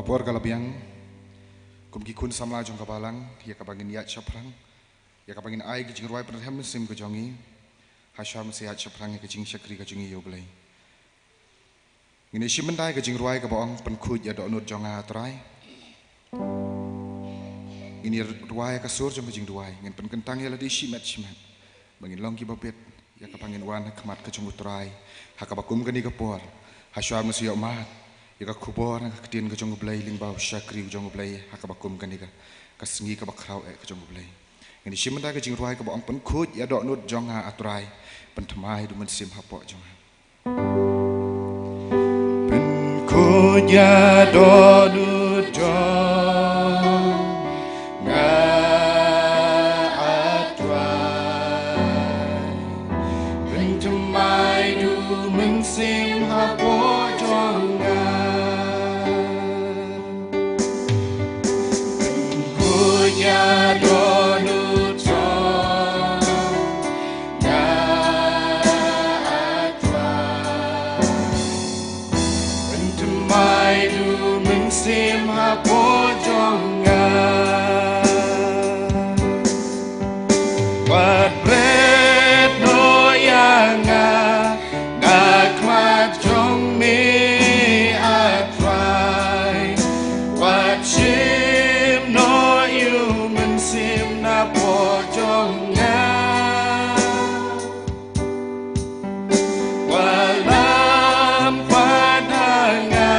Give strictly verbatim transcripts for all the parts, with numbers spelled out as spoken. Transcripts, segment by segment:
Por ka la biang, kum ki khun samla jong ka balang, ïa kaba ngin ïaid shaphrang, ïa kaba ngin ai ki jingrwai pynrhem mynsiem ka jong ngi, ha shuwa mynsiem ïaid shaphrang ïa ka jingshakri ka jong ngi ïa U Blei. Ngin ïa shim bynta ïa ka jingrwai kaba ong pynkhuid ïa dohnud jong nga A Trai. Ngin ïa rwai ïa ka sur jong ka jingduwai, ngin pynkyntang ïa lade shimet shimet. Ba ngin long kiba bit, ïa kaba ngin wan ha khmat ka jong U Trai, ha kaba kum kane ka por, ha shuwa mynsiem ïohmad ïa ka khubor na ka ktien ka jong U Blei lyngba u shakri u jong U Blei, ha kaba kum kane ka, ka sngi kaba khraw eh ka jong U Blei. Ngin ïa shim bynta ka jingrwai kaba ong pynkhuid ïa dohnud jong nga A Trai, pynthymmai da u Mynsiem hapoh jong nga. Pynkhuid ïa dohnud jong nga A Trai, pynthymmai da u Mynsiem hapoh jong nga. Pynkhuid ïa dohnud jong nga A Trai, pynthymmai da u Mynsiem hapoh jong nga. Wat bret noh ïa nga na khmat jong me A Trai, wat shim noh ïa u Mynsiem napoh jong nga. Wat lam pat ha nga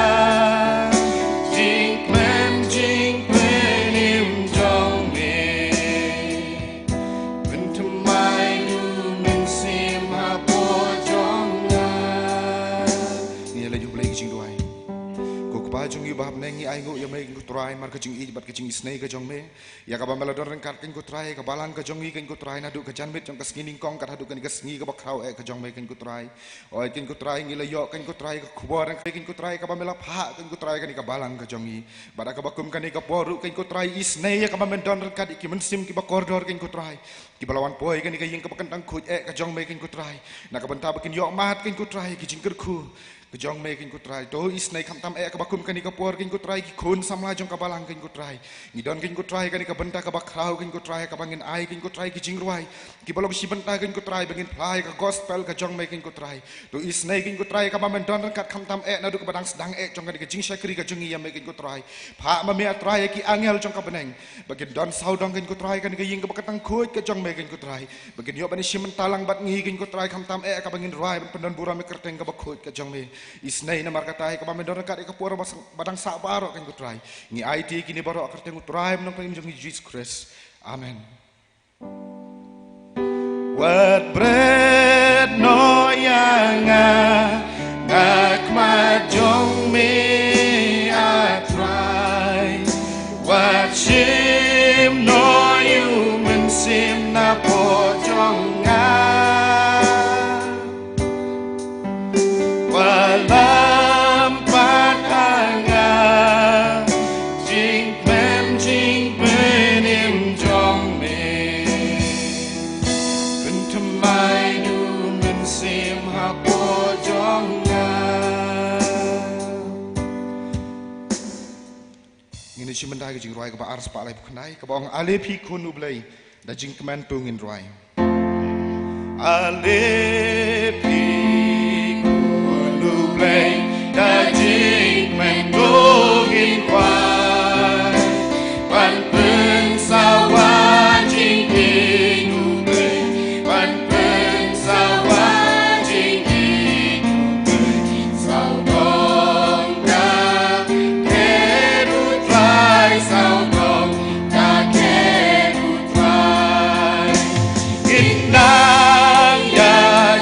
jingkmen jingpynim jong me, pynthymmai da u Mynsiem hapoh jong nga. Ngi ïa leit ïa U Blei ki jingduwai. Ko Kpa jong ngi uba ha bneng, ngi ainguh ïa me keiñ ko Trai namar ka jingïeit bad ka jingisynei ka jong me, ïa kaba me la don ryngkat keiñ ko Trai ïa ka balang ka jong ngi keiñ ko Trai, naduh ka janmiet jong ka sngi nyngkong kat haduh kane ka sngi kaba khraw eh ka jong me keiñ ko Trai. Oi keiñ ko Trai, ngi la ïoh keiñ ko Trai ka khubor keiñ ko Trai kaba me la phah keiñ ko Trai kane ka balang ka jong ngi. Bad ha kaba kum kane ka por ruh keiñ ko Trai, isynei ïa kaba men don ryngkat ïa ki mynsiem kiba kordor keiñ ko Trai, kiba la wan poi kane ka ïing kaba kyntang khuid eh ka jong me keiñ ko Trai, na ka bynta ba kin ïohmad keiñ ko Trai ki jingkyrkhu ka jong me keiñ ko Trai. To isynei khamtam eh kaba kum kane ka por keiñ ko Trai, ki khun samla jong ka balang keiñ ko Trai, ngi don keiñ ko Trai kane ka bynta kaba khraw keiñ ko Trai, kaba ngin ai keiñ ko Trai ki jingrwai kiba long shi bynta keiñ ko Trai, ba ngin phla ïa ka gospel ka jong me keiñ ko Trai. To isynei keiñ ko Trai kaba men don ryngkat khamtam eh naduh kaba dang sdang eh jong kane ka jingshakri ka jong ngi ïa me keiñ ko Trai. Phah ma me A Trai ïa ki angel jong ka bneng ba kin don sawdong keiñ ko Trai kane ka ïing kaba kyntang khuid ka jong me keiñ ko Trai, ba kin ïoh ban ïashim bynta lang bad ngi keiñ ko Trai khamtam eh kaba ngin rwai ban pyndon burom ïa ka kyrteng kaba khuid ka jong me. Isynei namar kata ïa kaba men don ryngkat ïa ka por ba dang sah baroh keiñ ko Trai, ngi aiti kine baroh ha ka kyrteng U Trai bad U Nongpynim jong ngi Jisu Khrist. Amen. Wat bret noh ïa nga na khmat jong me A Trai, wat shim noh ïa u Mynsiem napoh jong nga. Wat lam pat ha nga jingkmen jingpynim jong me, pynthymmai da u Mynsiem hapoh jong nga. Ngin ïa shim bynta ka jingrwai kaba ar spah laiphew khyndai kaba ong: Ale phi khun U Blei, da jingkmen to ngin rwai. Ale phi khun U Blei, da jingkmen to ngin rwai. Ban pynsawa jingïeit U Blei, ban pynsawa jingïeit U Blei. Sawdong ka khet U Trai, sawdong ka khet U Trai. Ngin nang ïa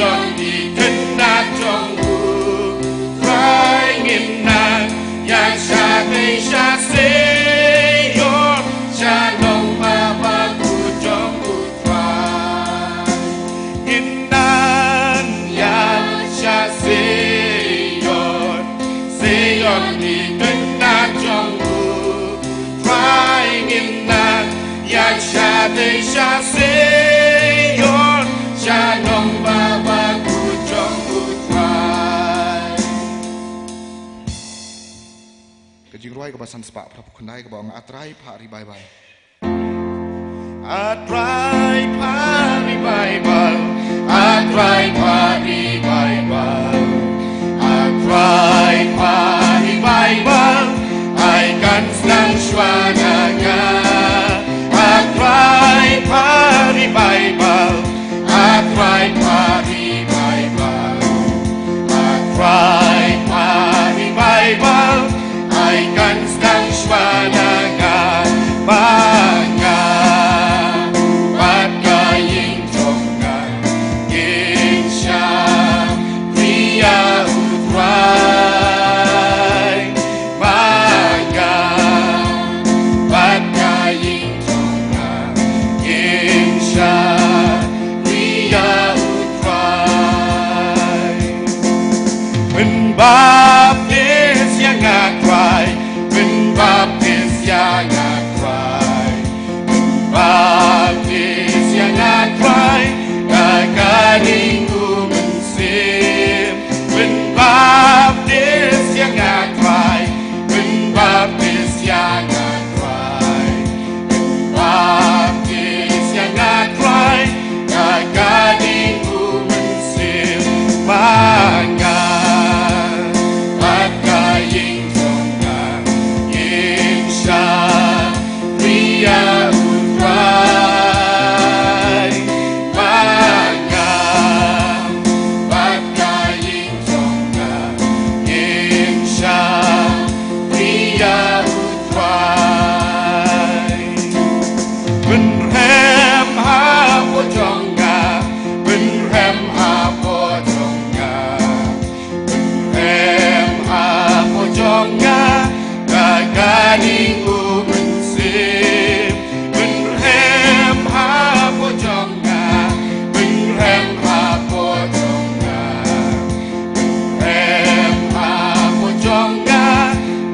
Ïa ki khynnah jong u Trai ngin nang ïa shatei sha Zion, sha nongbah bakhuid jong u Trai. Ngin nang ïa sha Zion, Zion ki khynnah jong u Trai ngin nang ïa shatei sha Zion, sha nongbah bakhuid jong u Trai. Ka jingrwai kaba san spah phra phew khyndai kaba ong A Trai phah ri Baibl. A Trai phah ri Baibl, A Trai phah ri Baibl, A Trai phah ri Baibl, ai kan sdang shuwa na nga. A Trai phah ri Baibl, A Trai phah ri Baibl, A Trai phah ri Baibl, ai kan sdang shuwa na nga, ba nga bad ka ïing jong nga ngin shakri ïa u Trai. Ba nga bad ka ïing jong nga ngin shakri ïa u Trai. Pynbaptis ïa nga Trai, pynbaptis ïa nga Trai, pynbaptis ïa nga Trai, da ka ïing u Mynsiem. Pynbaptis ïa nga Trai, pynbaptis ïa nga Trai, pynbaptis ïa nga Trai, da ka ïing u Mynsiem. Ba nga bad ka ïing jong nga ngin shakri ïa u Trai. Ba nga bad ka ïing jong nga ngin shakri ïa u Trai. Pynrhem hapoh jong nga, pynrhem hapoh jong nga, pynrhem hapoh jong nga, da ka ïing u Mynsiem. Pynrhem hapoh jong nga, pynrhem hapoh jong nga, pynrhem hapoh jong nga,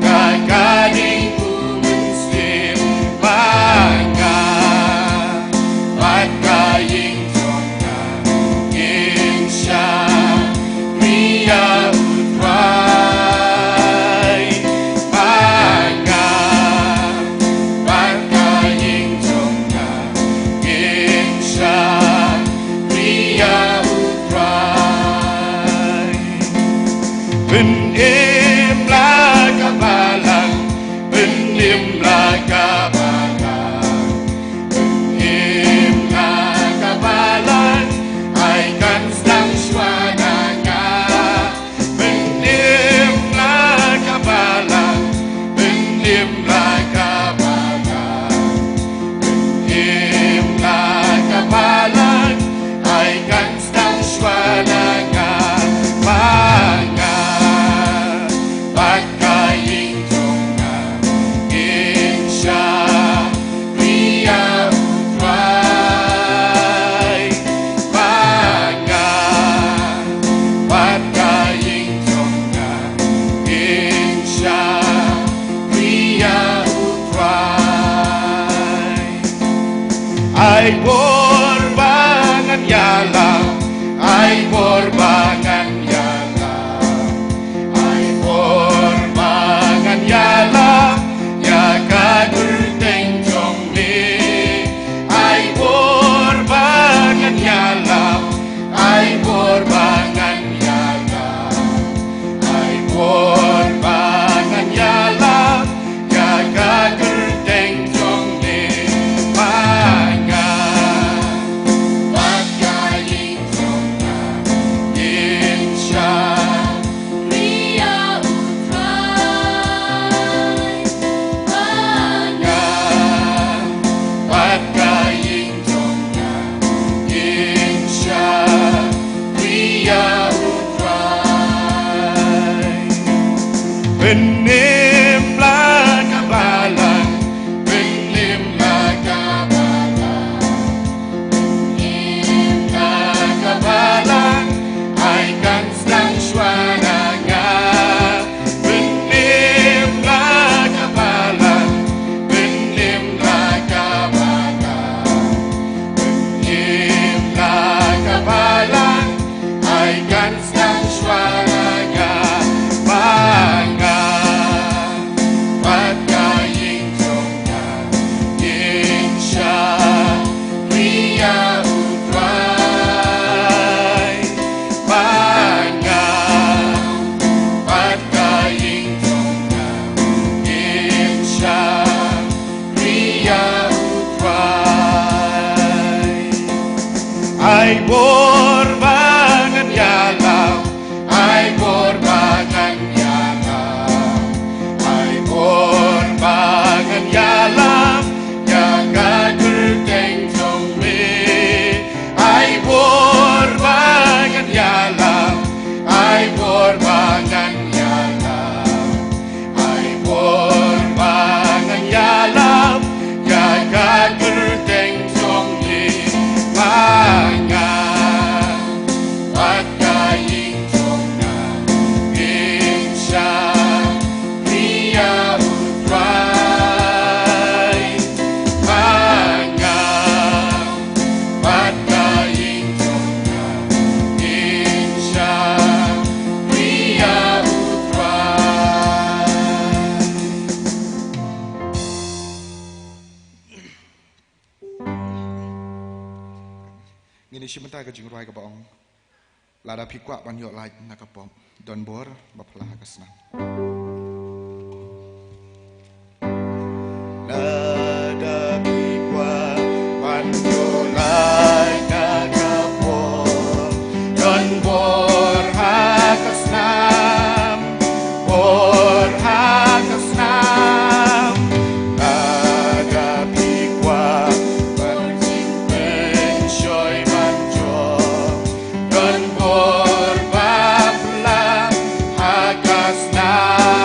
da ka ïing u Mynsiem. Ba nga bad ka ïing jong nga ngin shakri ïa u Trai. Ba nga bad ka ïing jong nga ngin shakri ïa u Trai. Pynim la ka balang, pynim la ka balang, pynim la ka balang, ai kan sdang shuwa na nga. Pynim la ka balang, pynim la ka balang, pynim la ka balang, ai kan sdang shuwa na nga. Ba nga Pynim la ka balang, pynim la ka balang, pynim la ka balang, ai kan sdang shuwa na nga. Pynim la ka balang, pynim la ka balang, pynim la ka balang, ai kan sdang shuwa na nga. Ba nga bad ka ïing jong nga ngin shakri ïa U Trai. Ba nga bad ka ïing jong nga ngin shakri ïa U Trai. Ai bor ba ngan ïalam, ai bor ba ngan ïalam, ai bor ba ngan ïalam ïa ka kyrteng jong me. Ai bor ba ngan ïalam, ai bor ba ngan ïalam, ai bor ba ngan ïalam ïa ka kyrteng jong me. Ba nga bad ka ïing jong nga ngin shakri ïa U Trai. Ba nga bad ka ïing jong nga ngin shakri ïa U Trai. Ngin ïa shim bynta ka jingrwai kaba ong, Lada phi kwah ban ïoh lait na ka pop, don bor ba phylla ha ka snam. Lada phi kwah ban ïoh lait na ka pop, don bor ha ka snam, bor ha ka snam. Lada phi kwah ban jingpynshoi ban jop, don bor ba phylla ha ka snam.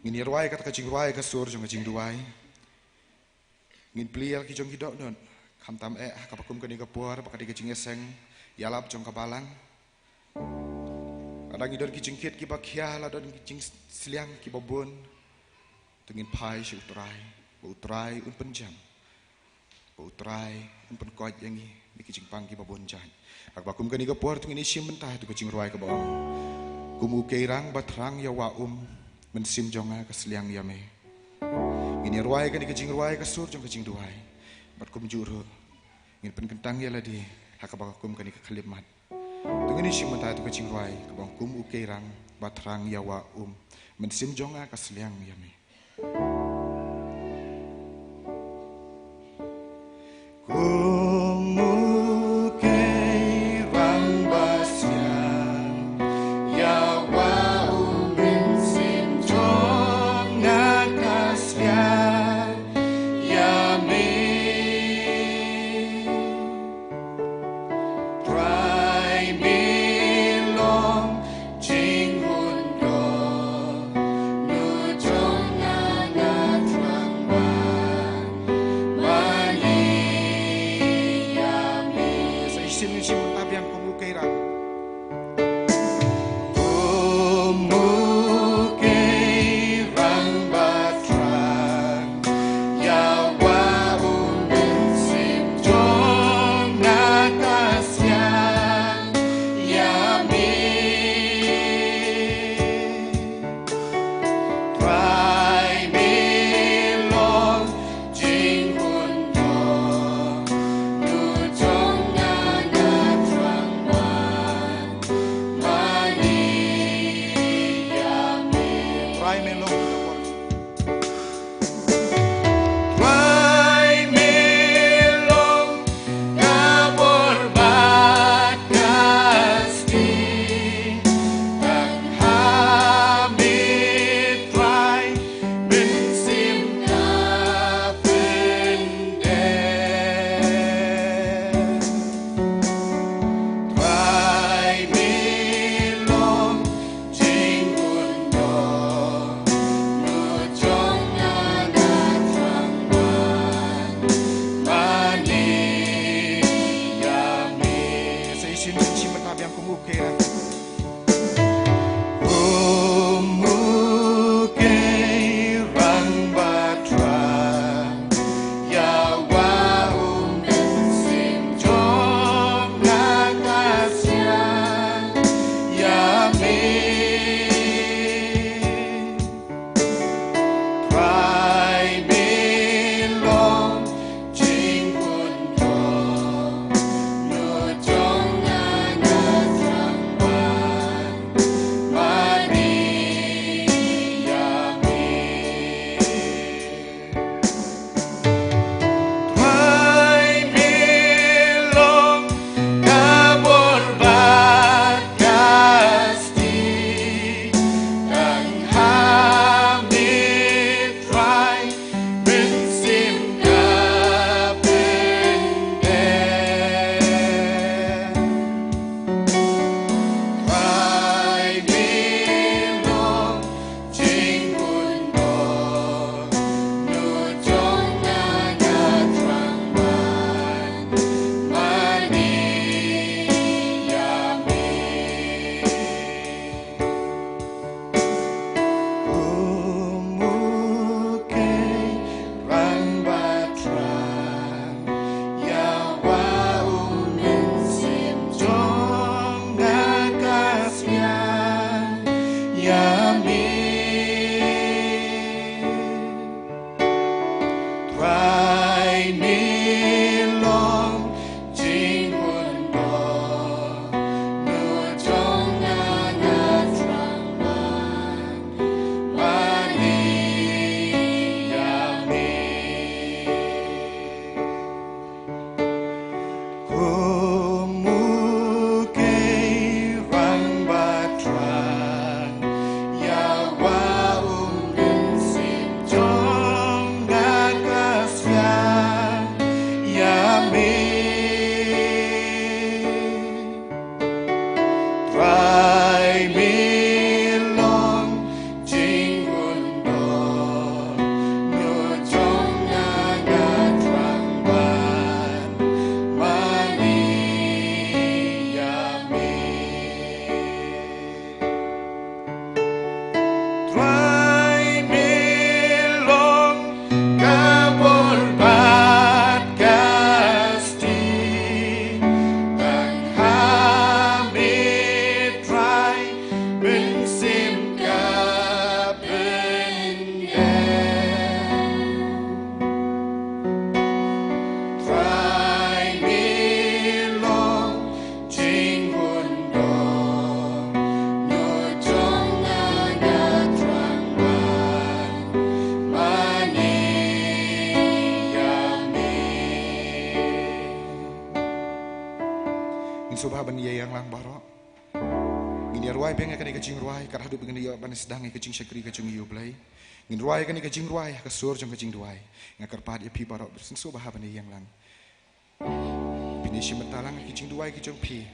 Ngin ïa rwai kata ka jingrwai ka sur jong ka jingduwai. Ngin plie ïa ki jong ki dohnud. Khamtam eh ha kaba kum kane ka por ba ka dei ka jingïaseng ïalap jong ka balang. Lada ngi don ki jingkit kiba khia, la don ki jingsliang kiba bun, to ngin phai sha U Trai, ba U Trai un pynjam, ba U Trai un pynkoit ïa ngi na ki jingpang kiba bun jait. Ha kaba kum kane ka por to ngin ïa shim bynta ïa ka jingrwai kaba ong: Kum u keirang ba thrang ïa Wah Um, mynsiem jong nga ka sliang ïa me. Ngin ïa rwai kane ka jingrwai ka sur jong ka jingduwai. Bad kumjuh ruh ngin pynkyntang ïa lade ha kaba kum kane ka khyllipmat. To ngin ïa shim bynta ïa ka jingrwai kaba ong: Kum u keirang ba thrang ïa Wah Um, mynsiem jong nga ka sliang ïa me. Kum u keirang ba sliang ïa Wah Um, mynsiem jong nga ka sliang ïa me. Trai, me long jingkyndong, nu jong nga nga thrang ban mane ïa me. Sa shisien ngin shim bynta biang: Kum u keirang. Kum u keirang ba thrang ïa Wah Um, mynsiem jong nga ka sliang ïa me. Trai, me long jingkyndong, nu jong nga nga thrang ban mane ïa me. Trai, me long ka bor. Trai, me long ka bor bad ka stieh, tang ha me Trai, mynsiem ka pyndep. Trai, me long jingkyndong, nu jong nga nga thrang ban mane ïa me. Sa shisien ngin shim bynta biang: Kum u keirang. Kum u keirang ba thrang ïa Wah Um, mynsiem jong nga ka sliang ïa me. Trai, me long jingkyndong, nu jong nga nga thrang ban mane ïa me. Trai, me long ka bor bad ka stieh, tang ha me Trai, mynsiem ka pyndep. Trai, me long jingkyndong, nu jong nga nga thrang ban mane ïa me. Kum u keirang ba thrang ïa Wah Um, mynsiem jong nga ka sliang ïa me. Trai, me long jingkyndong, nu jong nga nga thrang ban mane ïa me. Kum u keirang ba thrang ïa Wah Um, mynsiem jong nga ka sliang ïa Sngewbha ban ïa ïeng lang baroh. Ngin ïa rwai biang ïa kane ka jingrwai, kat haduh ba ngin ïa ban sdang ïa ka jingshakri ka jong ngi ïa U Blei. Ngin rwai ïa kane ka jingrwai ha ka sur jong ka jingduwai. Nga kyrpad ïa phi baroh, sngewbha ban ïa ïeng lang. Phin ïa shim bynta lang ïa ki jingduwai ki jong phi.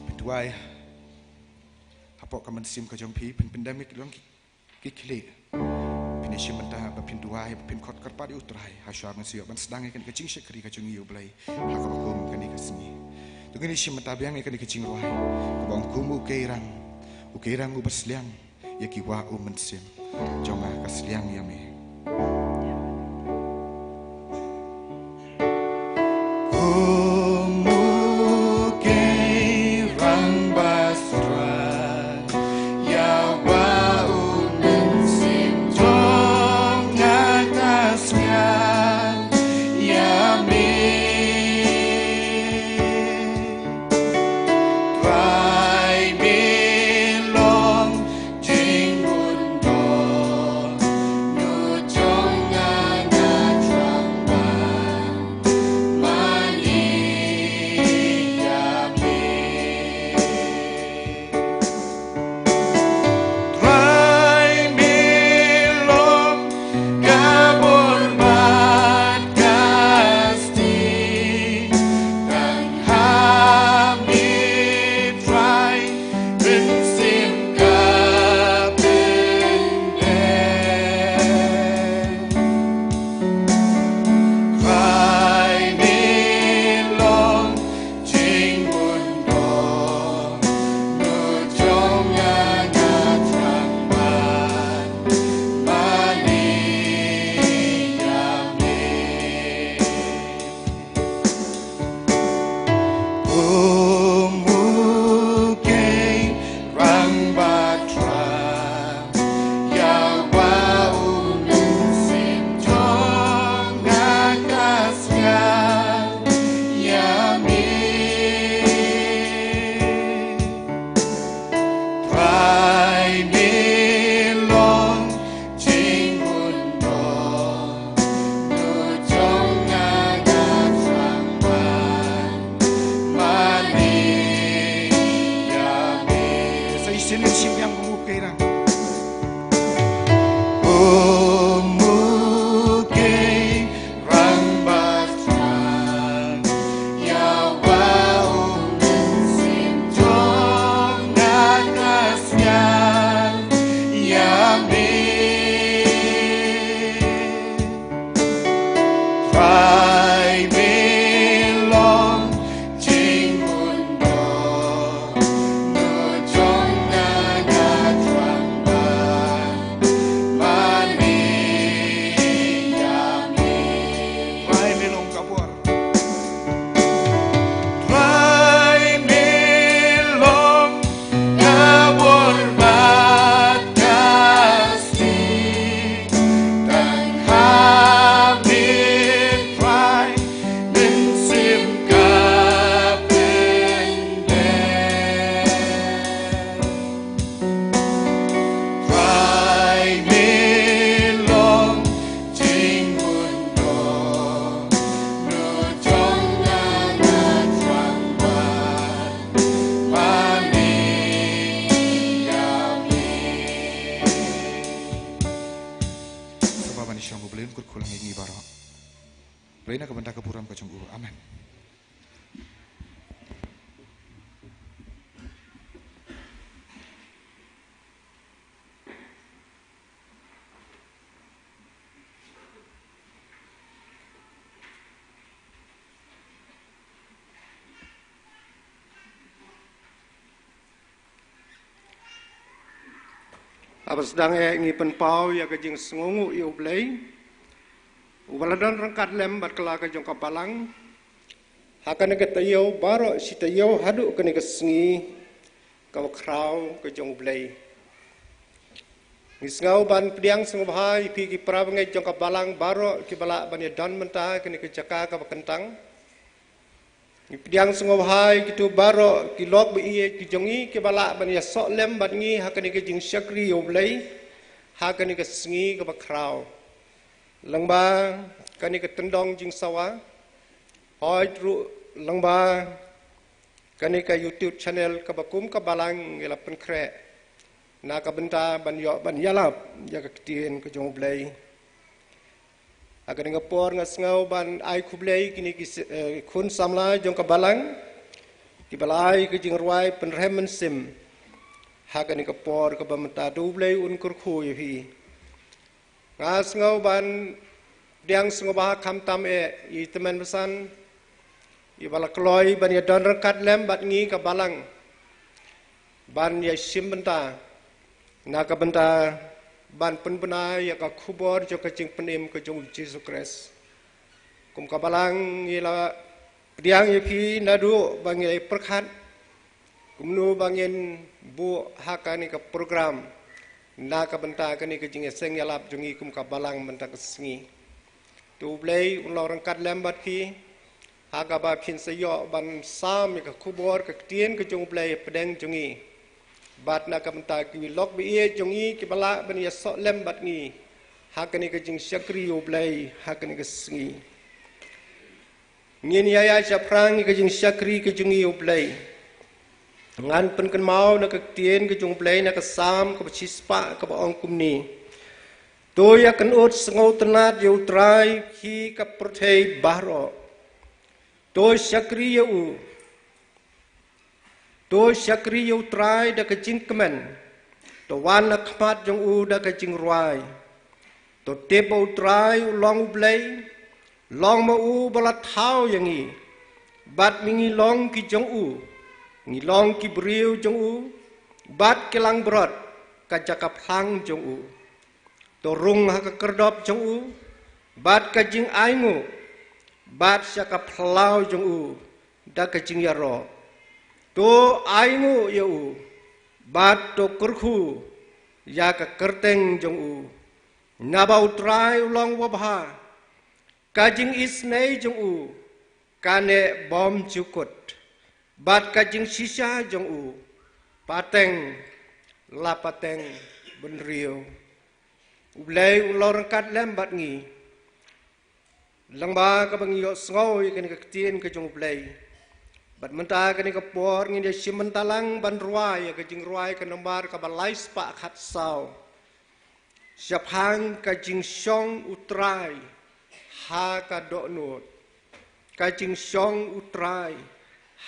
Phin duwai hapoh ka mynsiem ka jong phi, phin pyndem ïa ki long ki ki khlieh. Phin ïa shim bynta ba phin duwai, ba phin khot kyrpad ïa U Trai. Hashwa ngin sa ïoh ban sdang ïa kane ka jingshakri ka jong ngi ïa U Blei ha kaba kum kane ka sngi. To ngin ïa shim bynta biang ïa kane ka jingrwai kaba ong: Kum u keirang, u keirang uba sliang ïa ki wah u mynsiem jong nga, ka sliang ïa me. Kum u keirang ba sliang ïa wah u mynsiem jong nga, ka sliang ïa me. Trai, me long jingkyndong, u jong nga, nga thrang ban mane ïa me. Trai, me long ka bor bad ka stieh, tang ha me Trai mynsiem ka pyndem. Trai, me long jingkyndong, u jong nga, nga thrang ban mane ïa me. Kum u keirang ba sliang ïa wah u mynsiem jong nga, ka sliang ïa me. Trai, me long jingkyndong, u jong nga, nga thrang ban mane ïa me. Sa shisien ngin shim biang Kum u keirang. Kum u keirang ba sliang ïa wah u mynsiem jong nga, ka sliang ïa me. Trai, me long jingkyndong, u jong nga, nga thrang ban mane ïa me. Trai, me long ka bor. Trai, me long ka bor bad ka stieh, tang ha me Trai mynsiem ka pyndem. Trai, me long jingkyndong, u jong nga, nga thrang ban mane ïa me. Sngewbha ban ïashong, U Blei un kyrkhu lang ïa ngi baroh. Blei na ka bynta ka burom ka jong u. Amen. Haba sdang eh, ngi pynpaw ïa ka jingsngewnguh ïa U Blei, uba la don ryngkat lem bad kylla ka jong ka balang ha kane ka taïew baroh shi taïew haduh kane ka sngi kaba khraw ka jong U Blei. Ngi sngew ban pdiang sngewbha ïa phi ki para bangeit jong ka balang baroh kiba lah ban ïadon mynta ha kane ka jaka kaba kyntang. Ngi pdiang sngewbha ïa kito baroh ki lok ba ïeit ki jong ngi kiba lah ban ïasoh lem bad ngi ha kane ka jingshakri ïa U Blei ha kane ka sngi kaba khraw. Lyngba kane ka tyndong jingsawa, hooid ruh lyngba kane ka YouTube channel kaba kum ka Balang ngi la pynkhreh na ka bynta ban ïoh ban ïalap ïa ka ktien ka jong U Blei. Ha kane ka por nga sngew ban ai khublei kine ki se- eh, khun samla jong ka Balang kiba la ai ka jingrwai pynrhem mynsiem ha kane ka por kaba mynta. To U Blei un kyrkhu ïa phi. Nga sngew ban pdiang sngewbha khamtam eh ïa i tymmen basan iba la kloi ban ïadon ryngkat lem bad ngi ka Balang ban ïashim bynta na ka bynta ban pynbna ïa ka khubor jong ka jingpynim ka jong U Jisu Khrist. Kum ka Balang ngi la pdiang ïa phi naduh ba ngi la pyrkhat kumno ba ngin buh ha kane ka program na ka bynta kane ka jingïaseng ïalap jong ngi kum ka Balang mynta ka sngi. To U Blei un long ryngkat lem bad phi ha kaba phin sa ïoh ban sam ïa ka khubor ka ktien ka jong U Blei hapdeng jong ngi bad na ka bynta ki lok ba ïeit jong ngi kiba lah ban ïasoh lem bad ngi ha kane ka jingshakri U Blei ha kane ka sngi. Ngin ïa ïa shaphrang ïa ka jingshakri ka jong ngi U Blei. Ngan pynkynmaw na ka ktien ka jong U Blei na ka Salm kaba shispah kaba ong kumne. To ïa kynnoh sngewtynnad ïa U Trai phi ka pyrthei baroh. To shakri ïa u. To shakri ïa U Trai da ka jingkmen. To wan ha khmat jong u da ka jingrwai. To tip ba U Trai u long U Blei. Long ma u ba la thaw ïa ngi. Bad ma ngi long ki jong u. Ngi long ki briew jong u. Bad ki langbrot ka jaka phlang jong u. To rung ha ka kyrdop jong u bad ka jingainguh bad sha ka phyllaw jong u da ka jingïaroh. To ainguh ïa u bad to kyrkhu ïa ka kyrteng jong u. Naba U Trai u long uba bha, ka jingisynei jong u ka neh bymjukut bad ka jingshisha jong u pateng la pateng bynriew. U Blei un long ryngkat lem bad ngi. Lyngba kaba ngi ïohsngew ïa kane ka ktien ka jong U Blei bad mynta kane ka por ngin ïa shim bynta lang ban rwai ïa ka jingrwai ka nombar kaba lai spah khatsaw. Shaphang ka jingshong U Trai ha ka dohnud. Ka jingshong U Trai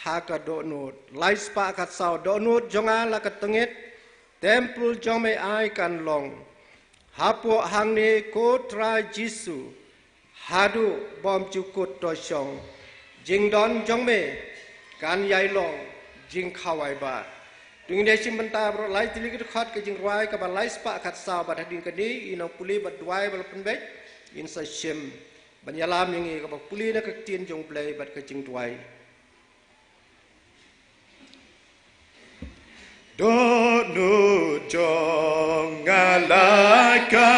ha ka dohnud. Lai spah khatsaw. Dohnud jong nga la ka tyngit, templ jong me ai kan long. Hapoh hangne ko Trai Jisu, haduh bymjukut to shong. Jingdon jong me kan ïai long jingkhawai ba. To ngin ïa shim bynta baroh lai tylli ki dkhot ka jingrwai kaba lai spah khatsaw bad hadien kane i nongpule bad duwai ba la pynbeit in sa shim. Ban ïalam ïa ngi kaba pule na ka ktien jong U Blei bad ka jingduwai. Dohnud jong nga la ka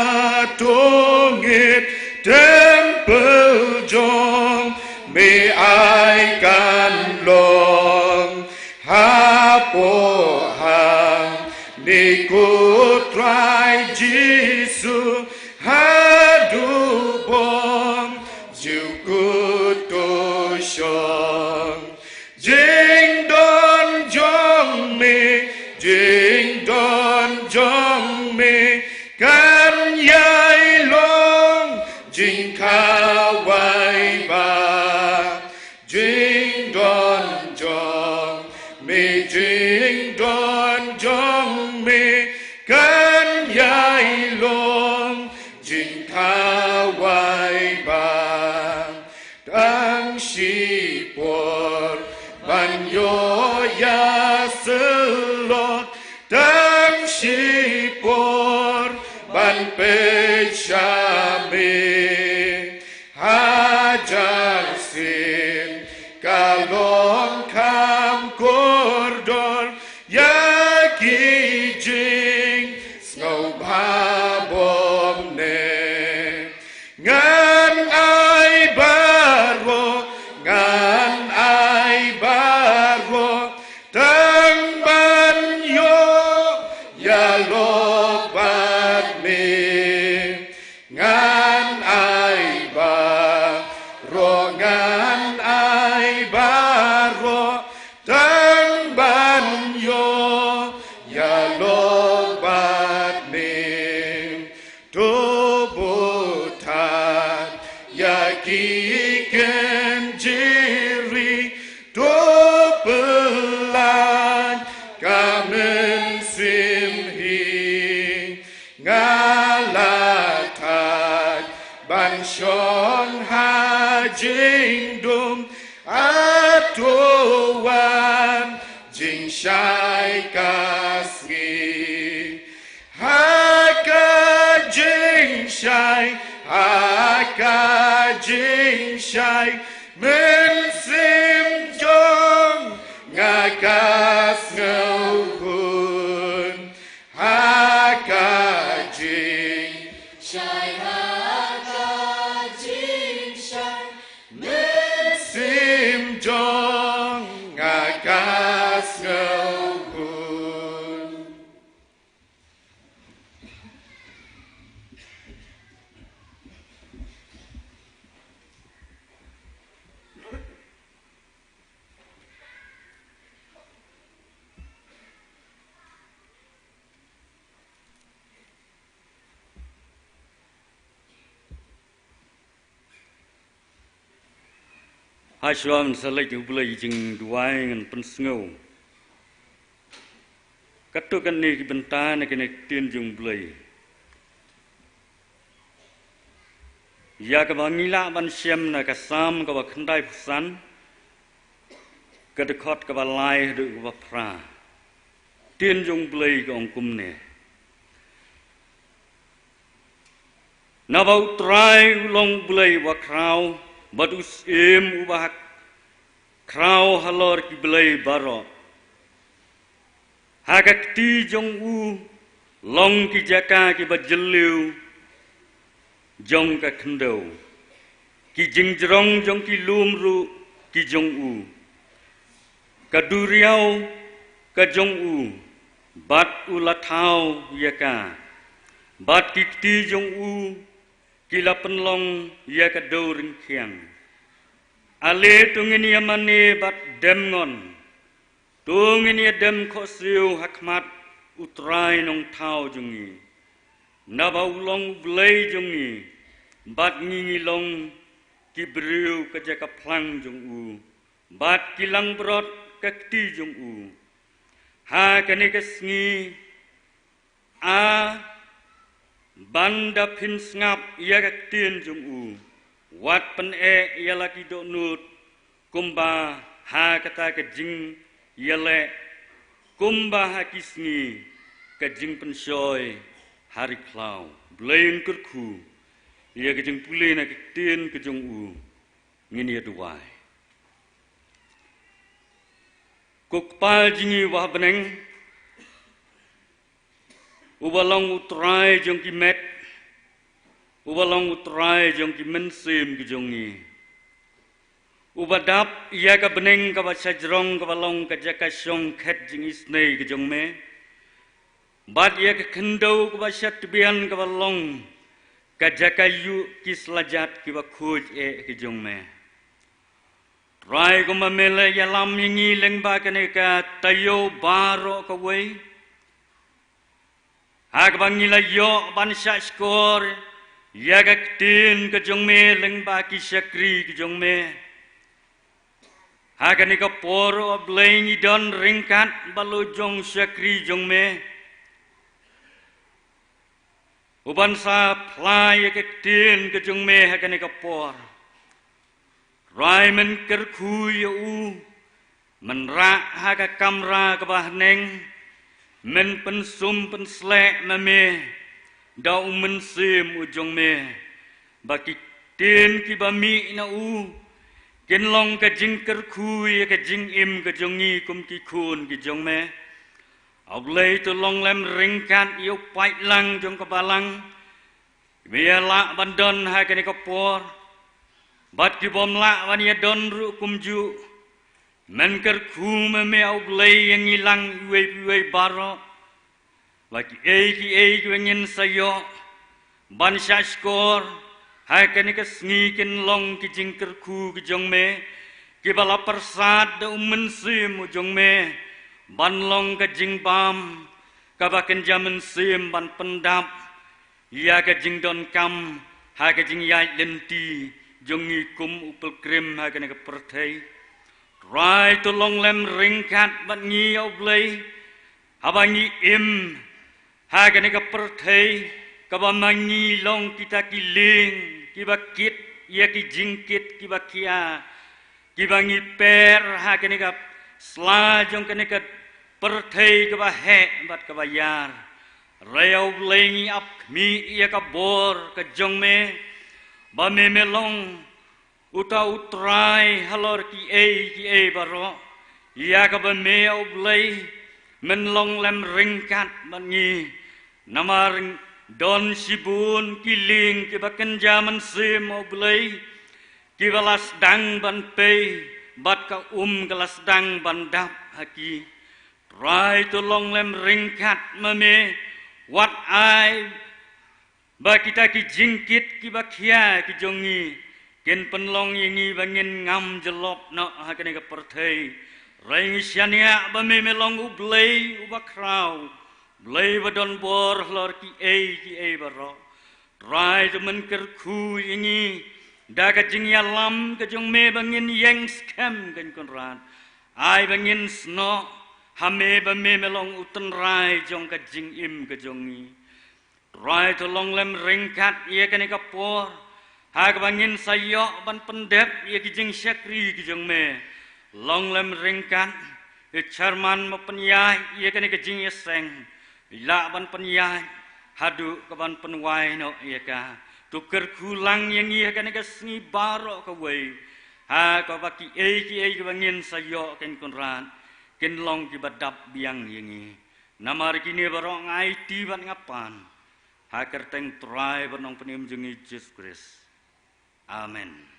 tyngit, templ jong me ai kan long. Hapoh hangne ko Trai Jisu, haduh bymjukut to shong. Jingdon jong me, jingdon jong me kan ïai long jingkhawai ba. Jingdon jong me, jingdon jong me kan ïai long jingkhawai ba. Tang shipor ban ïoh ïasyllok, tang shipor ban peit sha me. Hajan sien ka long kham kordor ïa ki jingsngewbha bymneh. Ngan Ki kynjri to pyllait ka mynsiem hi, nga la thait ban shong ha jingdum, a to wan jingshai ka sngi. Ha ka jingshai, ha ka jingshai, mynsiem jong nga ka sngewhun. Ha ka jingshai, ha ka jingshai, mynsiem jong nga ka sngewhun. Ha shuwa ban sa leit ha U Blei jingduwai, ngan pynsngew katto katne ki bynta na kane ka ktien jong U Blei, ïa kaba ngi lah ban shem na ka Salm kaba khyndaiphew san, ka dkhot kaba lai haduh kaba phra. Ktien jong U Blei ka ong kumne: Naba U Trai u long U Blei uba khraw, bad u Syiem uba ha khraw halor ki blei baroh. Ha ka kti jong u long ki jaka kiba jylliew jong ka khyndew, ki jingjrong jong ki lum ruh ki jong u. Ka duriaw ka jong u, bad u la thaw ïa ka, bad ki kti jong u ki la pynlong ïa ka dew ryngkhiang. Ale to ngin ïa mane bad dem ngon, to ngin ïa dem khohsiew ha khmat U Trai Nongthaw jong ngi. Naba u long U Blei jong ngi, bad ngi ngi long ki briew ka jaka phlang jong u, bad ki langbrot ka kti jong u. Ha kane ka sngi, a, ban da phin sngap ïa ka ktien jong u, wat pyneh ïa la ki dohnud, kumba ha kata ka jingïaleh, kumba ha ki sngi ka jingpynshoi ha ri khlaw. Blei un kyrkhu ïa ka jingpule na ka ktien ka jong u. Ngin ïa duwai. Ko Kpa jong ngi uba ha bneng, uba long U Trai jong ki met, uba long U Trai jong ki mynsiem ki jong ngi, uba dap ïa ka bneng kaba shajrong kaba long ka jaka shong khet jingisynei ka jong me, bad ïa ka khyndew kaba shatbian kaba long ka jaka ïuh ki slajat kiba khuid eh ki jong me. Trai, kumba me la ïalam ïa ngi lyngba kane ka taïew baroh kawei, ha kaba ngi la ïoh ban shahshkor ïa ka ktien ka jong me lyngba ki shakri ki jong me. Ha kane ka por, A Blei, ngi don ryngkat bad la u jong shakri jong me, u ban sa phla ïa ka ktien ka jong me ha kane ka por. Trai, men kyrkhu ïa u, men rah ha ka kamra kaba haneng, men pynsum pynsleh ma me da u Mynsiem u jong me, ba ki ktien kiba mih na u kin long ka jingkyrkhu ïa ka jingim ka jong ngi kum ki khun ki jong me. A Blei, to long lem ryngkat ïa u paidlang jong ka balang, kiba ïa lah ban don ha kane ka por, bad kibym lah ban ïa don ruh kumjuh. Men kyrkhu ma me, A Blei, ïa ngi lang iwei pa iwei baroh, ba kiei kiei kiba ngin sa ïoh ban shahshkor ha kane ka sngi kin long ki jingkyrkhu ki jong me, kiba la pyrsad da u Mynsiem u jong me, ban long ka jingbam kaba kynja mynsiem ban pyndap ïa ka jingdonkam ha ka jingïaid lynti jong ngi kum u pilgrim ha kane ka pyrthei. Trai to long lem ryngkat bad ngi, ïa U Blei, haba ngi im ha kane ka pyrthei kaba ma ngi long kita ki lieng kiba kit ïa ki jingkit kiba khia, kiba ngi per ha kane ka sla jong kane ka pyrthei kaba heh bad kaba ïar. Re ïa U Blei ngi ap khmih ïa ka bor ka jong me, ba me me long uta u trai halor kiei kiei baroh, ïa kaba me ïa U Blei men long lem ryngkat bad ngi. Namar don shibun ki lieng kiba kynja mynsiem, ïa U Blei, kiba la sdang ban pei, bad ka um ka la sdang ban dap ha ki. Trai to long lem ryngkat ma me, wat ai ba kita ki jingkit kiba khia ki jong ngi kin pynlong ïa ngi ba ngin ngam jyllop noh ha kane ka pyrthei. Re ngi shaniah ba me me long U Blei uba khraw, Blei ba don bor halor kiei kiei baroh. Trai to men kyrkhu ïa ngi da ka jingïalam ka jong me ba ngin ïeng skhem, Kynrad. Ai ba ngin snoh ha me ba me me long u tynrai jong ka jingim ka jong ngi. Trai to long lem ryngkat ïa kane ka por ha kaba ngin sa ïoh ban pyndep ïa ki jingshakri ki jong me. Long lem ryngkat, ïa u chairman ba pynïaid ïa kane ka jingïaseng, lah ban pynïaid haduh ka ban pynwai noh ïa ka. To kyrkhu lang ïa ngi ha kane ka sngi baroh kawei, ha kaba kiei kiei kiba ngin sa ïoh, Kynrad, kin long kiba dap biang ïa ngi. Namar kine baroh nga aiti bad nga pan ha ka kyrteng Trai bad Nongpynim jong ngi Jisu Khrist. Amen.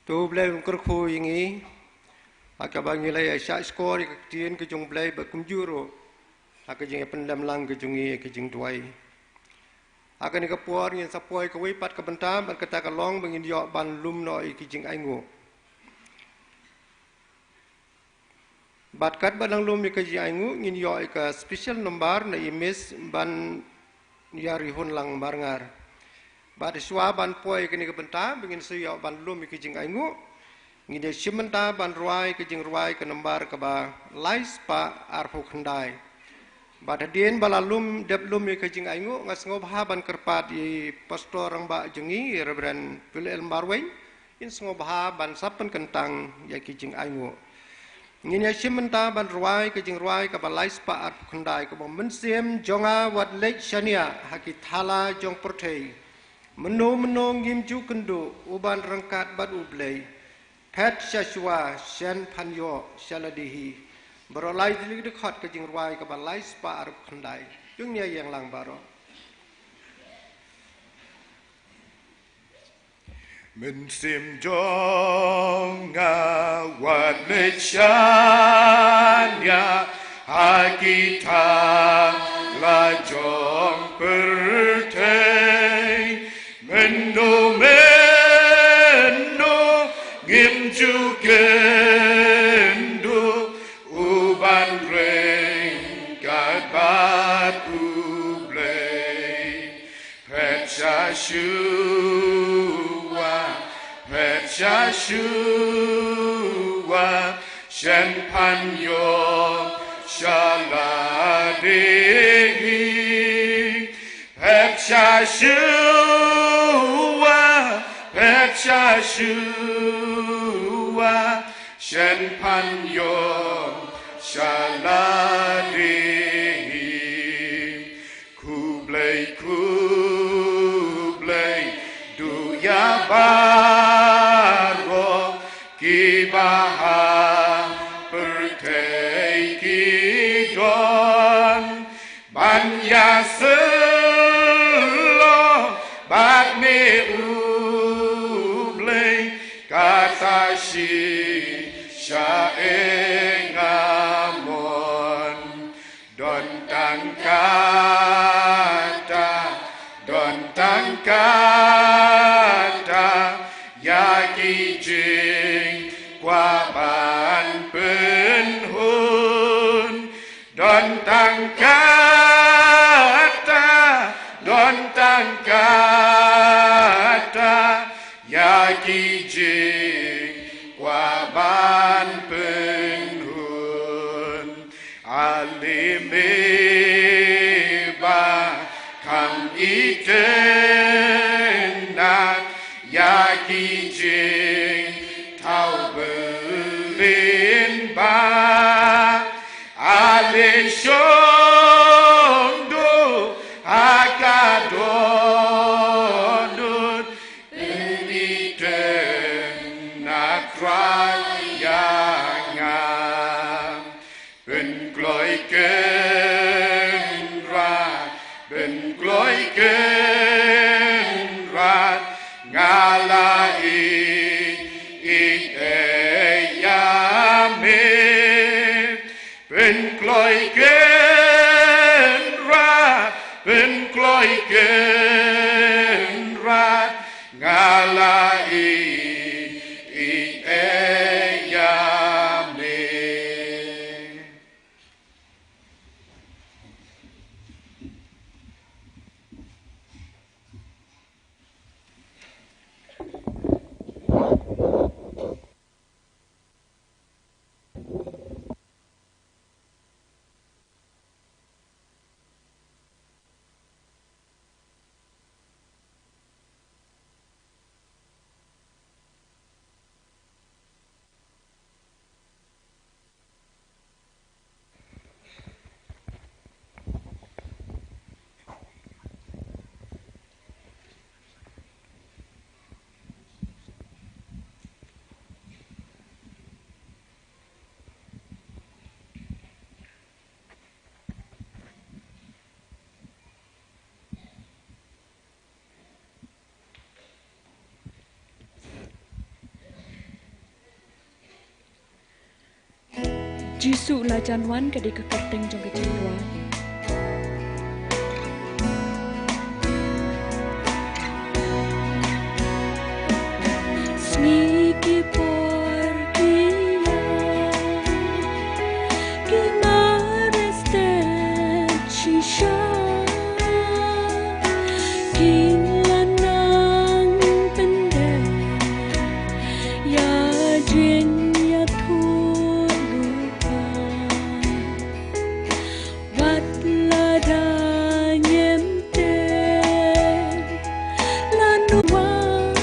To U Blei un kyrkhu ïa ngi ha kaba ngi la ïa shah shkor ïa ka ktien ka jong U Blei, bad kumjuh ruh ha ka jingïapyndem lang ka jong ngi ïa ka jingduwai. Ha kane ka por ngin sa poi kawei pat ka bynta, bad kata ka long ba ngin ïoh ban lum noh ïa ki jingainguh. Bad katba dang lum ïa ka jingainguh ngin ïoh ïa ka special number na i Miss Banïarihunlang Marngar. Bad shuwa ban poi ïa kane ka bynta ba ngin sa ïoh ban lum ïa ka jingainguh, ngin ïa shim bynta ban rwai ka jingrwai ka number kaba lai spah arphew khyndai. Bad hadien ba la lum, dep lum ïa ka jingainguh, nga sngewbha ban kyrpad ïa i Pastor rangbah jong ngi, Reverend Phil L Marwein, in sngewbha ban sa pynkyntang ïa ki jingainguh. Ngin ïa shim bynta ban rwai ka jingrwai kaba lai spah arphew khyndai, kaba mynsiem jong nga wat leit shaniah ha ki thala jong pyrthei. Mynno mynno ngim ju kynduh, u ban ryngkat bad U Blei. Phet sha shuwa, shen phan ïoh sha lade hi. Baroh lai tylli ki dkhot ka jingrwai kaba lai spah arphew khyndai. Jong ngi ïa ïeng lang baroh. Mynsiem jong nga wat leit shaniah ha ki thala jong pyrthei. Mynno mynno ngim ju kynduh, u ban ryngkat bad U Blei. Phet sha shuwa, phet sha shuwa, shen phan ïoh sha lade hi. Phet sha shuwa, phet sha shuwa, shen phan ïoh sha lade hi. Khublei, khublei, duh ïa baroh kiba ha pyrthei ki don. Ban ïasyllok bad me U Blei, kata shisha ïa nga mon. Don tang kata, don tang kata, ïa ki jingkwah ban pynhun. Don tang kata, don tang kata, ïa ki jingkwah ban pynhun. Ale me ba kham itynnat ïa ki jingthaw bylin ba. Ale shong duh ha ka dohnud, pynitynnat Trai ïa nga. Pynkloi Kynrad, pynkloi Kynrad, nga la ïeit, ïeit ïa me. Pynkloi Kynrad, pynkloi Kynrad, nga la ïeit, ïeit ïa me. Jisu u la jan wan, ka dei ka kyrteng jong ka jingrwai. Sngi ki por ki ïa ki mares te shisha, kin la nang pyndep ïa jingïathuhlypa. Wat lada ngim tip lano wan,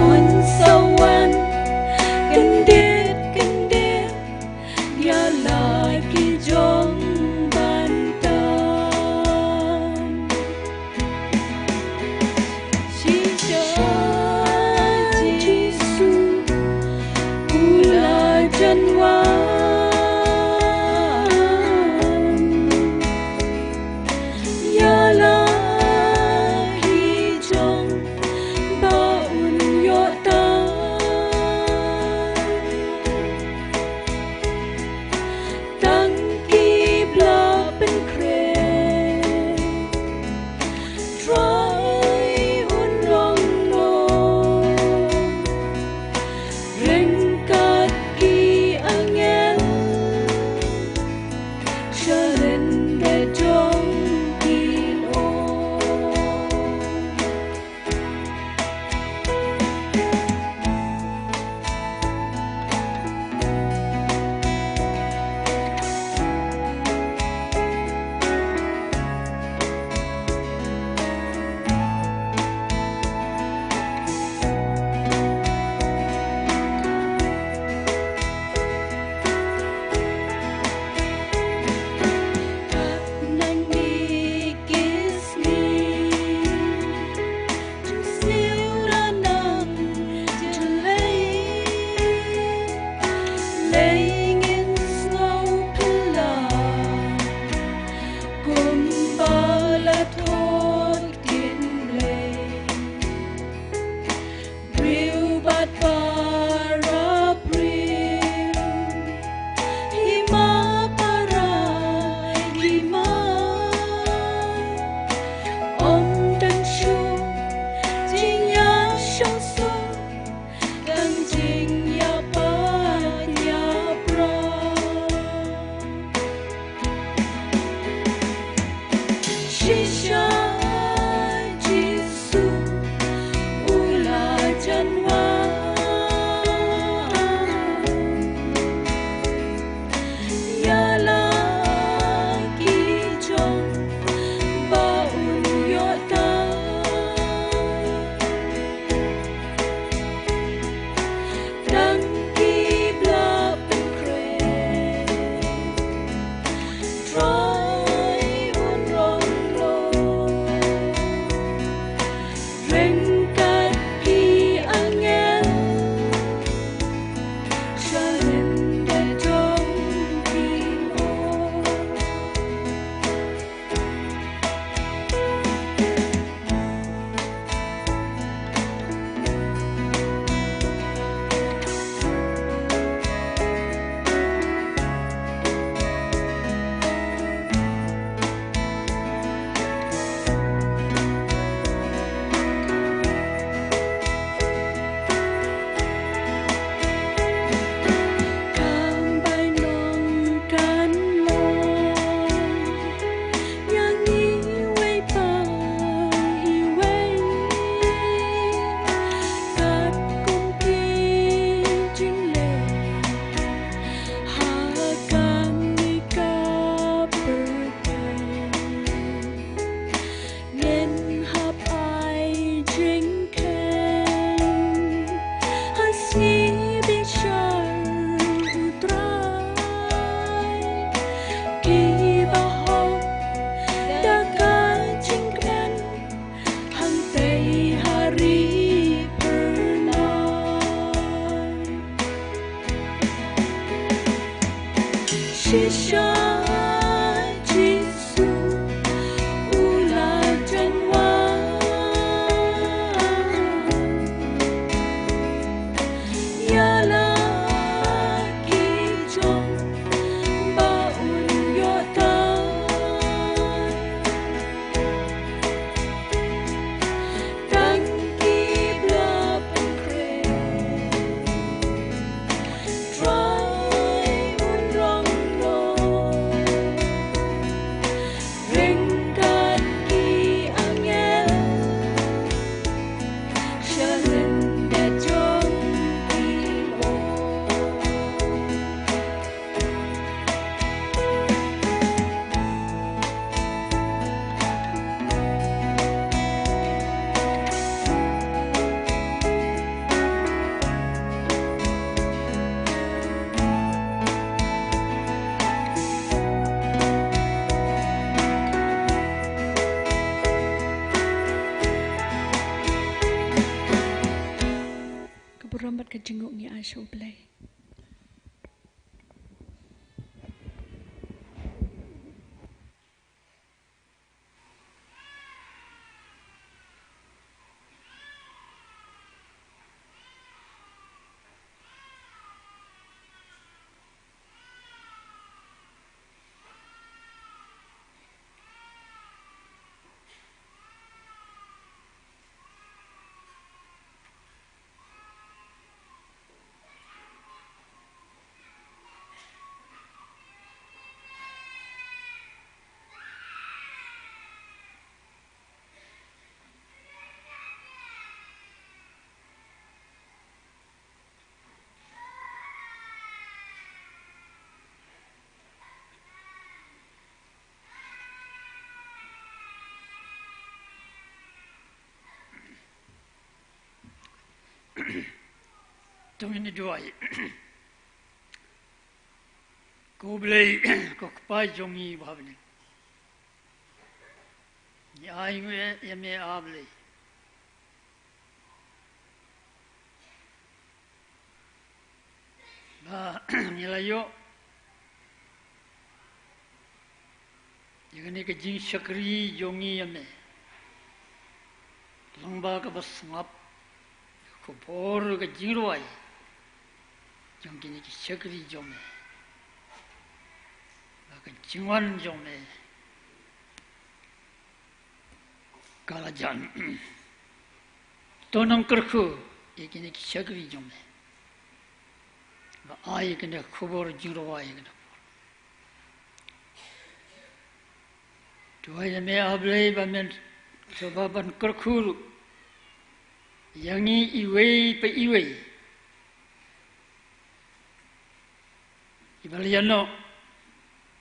un sa wan kyndit kyndit ïa la ki jong ban tam. Shisha Jisu u la jan wan ïa la ki jong ba un ïoh tam. Isha Jisu u la jan wan. Ïa la ki jong ba un ïoh tan. Tang ki bla pynkhreh. Trai un rong noh. Ryngkat ki angel. Sha lyndet jong ki. Ka burom bad ka jingngooh ngi ai sha U Blei. To ngin ïa duwai. Ko Blei, ko Kpa jong ngi ba ha bneng. Ngi ai nguh ïa me, A Blei. Ba ngi la ïoh ïa kane ka jingshakri jong ngi ïa me. Lyngba kaba sngap ka khubor ka jingrwai jong kine ki shakri jong me. Ba ka jingwan jong me ka la jan. To nang kyrkhu ïa kine ki shakri jong me. Ba ai kane ka khubor jingrwai kane ka por. To ai ïa me, A Blei, ba men sngewbha ban kyrkhu ruh ïa ngi iwei pa iwei. Iba la ïa noh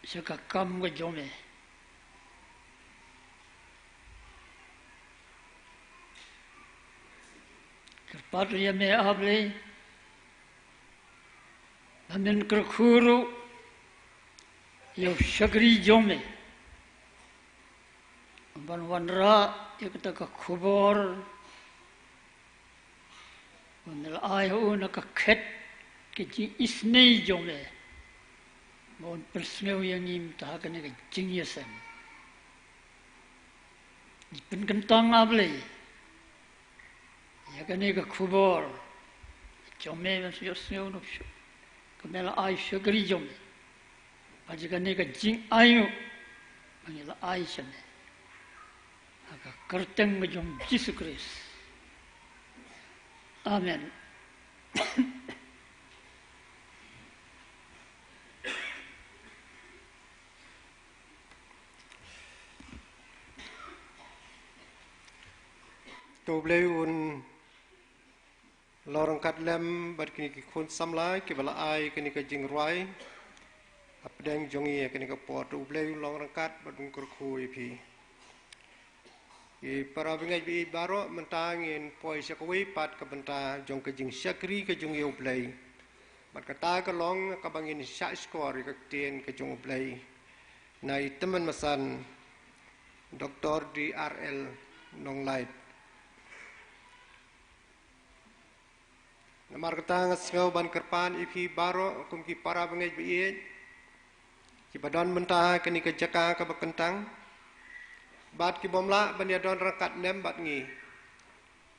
sha ka kam ka jong me. Kyrpad ïa me, A Blei, ba men kyrkhu ruh ïa u shakri jong me ban wanrah ïa kata ka khubor. Ba me la ai ha u na ka khet ka jingisynei jong me, ba un pynsngew ïa ngi mynta ha kane ka jingïaseng. Ngi pynkyntang, A Blei, ïa kane ka khubor jong me ban shu ïohsngew noh shuh, ka me la ai shakri jong me. Bad ïa kane ka jingainguh ba ngi la ai sha me, ha ka kyrteng ka jong Jisu Khrist. Amen. To U Blei un long ryngkat lem bad kine ki khun samla kiba la ai kane ka jingrwai hapdeng jong ngi ha kane ka por. To U Blei un long ryngkat bad un kyrkhu ïa phi. Ki para bangeit ba ïeit baroh, mynta ngin poi sha kawei pat ka bynta jong ka jingshakri ka jong ngi ïa U Blei. Bad kata ka long kaba ngin shah shkor ïa ka ktien ka jong U Blei na i Tymmen Basan Doktor D R L Nonglait. Namar kata nga sngew ban kyrpad ïa phi baroh kum ki para bangeit ba ïeit, Kiba don mynta ha kane ka jaka kaba kyntang, bad ki bym lah ban ïa don ryngkat lem bad ngi.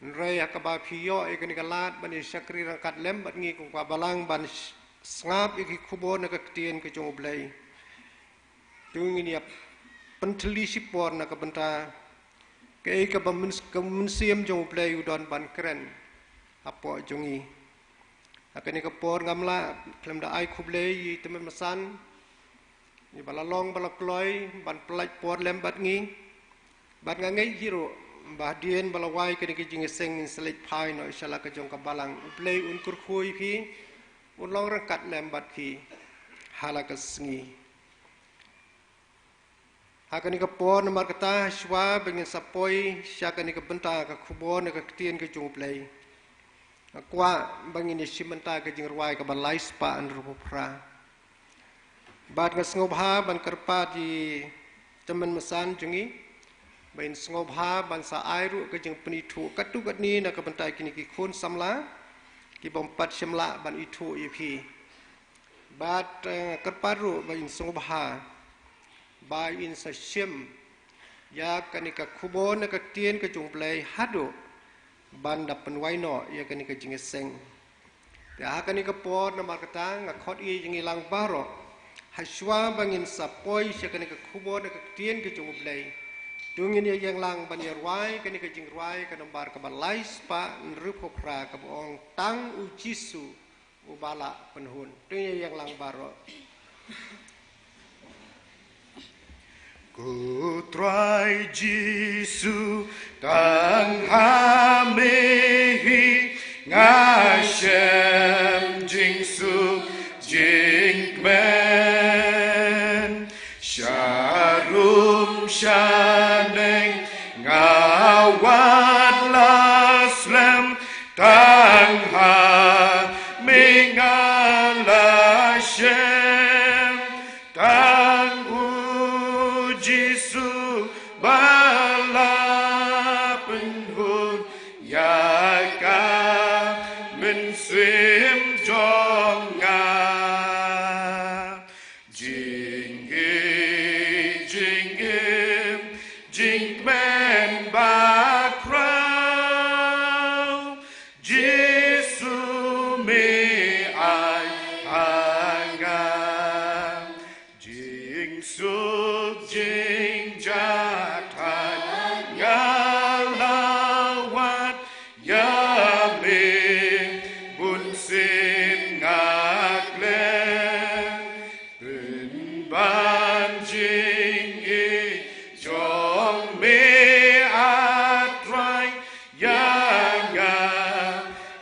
Hynrei ha kaba phi ïoh ïa kane ka lad ban ïa shakri ryngkat lem bad ngi kum ka balang ban s-, sngap ïa ki khubor na ka ktien ka jong U Blei. To ngin ïa pynthylli shipor na ka bynta kaei kaba myns-, ka mynsiem jong U Blei u don ban kren hapoh jong ngi. Ha kane ka por ngam lah khlem da ai khublei ïa i Tymmen Basan, ïa ba la long ba la kloi ban pynlait por lem bad ngi. Bad nga ngeit hi ruh ba hadien ba la wai kane ka jingïaseng ngin sa leit phai noh sha la ka jong ka balang. U Blei un kyrkhu ïa phi, un long ryngkat lem bad phi ha la ka sngi. Ha kane ka por namar kata, shuwa ba ngin sa poi sha kane ka bynta ka khubor na ka ktien ka jong U Blei, nga kwah ba ngin ïa shim bynta ka jingrwai kaba lai spah hynriewphew phra. Bad nga sngewbha ban kyrpad ïa i Tymmen Basan jong ngi ba in sngewbha ban sa ai ruh ka jingpynithuh katto katne na ka bynta kine ki khun samla ki bym pat shym lah ban ithuh ïa phi. Bad, eh, kyrpad ruh ba in sngewbha ba in sa shim ïa kane ka khubor na ka ktien ka jong U Blei haduh ban da pynwai noh ïa kane ka jingïaseng. Te ha kane ka por namar kata nga khot ïa ngi lang baroh, ha shuwa ba ngin sa poi sha kane ka khubor na ka ktien ka jong U Blei, to ngin ïa ïeng lang ban ïa rwai kane ka jingrwai ka nambar kaba lai spah hynriewphew phra kaba ong, Tang U Jisu Uba lah pynhun. To ngin ïa ïeng lang baroh. Ko Trai Jisu, tang ha me hi nga shem jingsuk jingkmen. Sharum shaneng nga wad la slem, tang ha me nga la shem. Tang U Jisu ba la pynhun ïa ka mynsiem jong nga. Jingïeit, jingim, jingkmen bakhraw, Jisu me ai ha nga. Jingsuk jingjahthait nga la wad ïa me, bun sien nga klet. Pynban jingïeit jong me, A Trai, ïa nga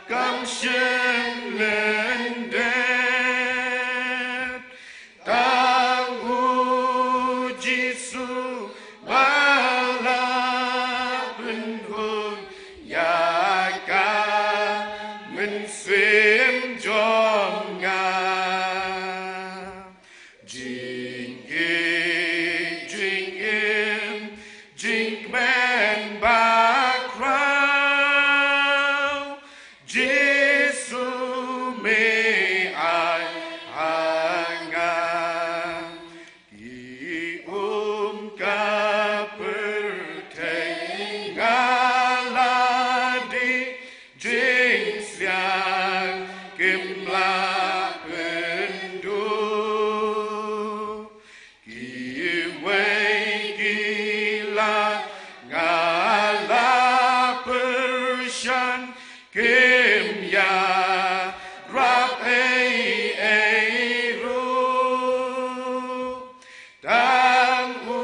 kam shym lyndet. Tang U Jisu ba la pynhun ïa ka mynsiem jong nga. Jingïeit, jingim, jingkmen bakhraw, Jisu me ai ha nga. Ki um ka pyrthei nga la dih, jingsliang kim lah pynduh. Kiwei ki lad nga la pyrshang, kim ïarap ei ei ruh. Tang U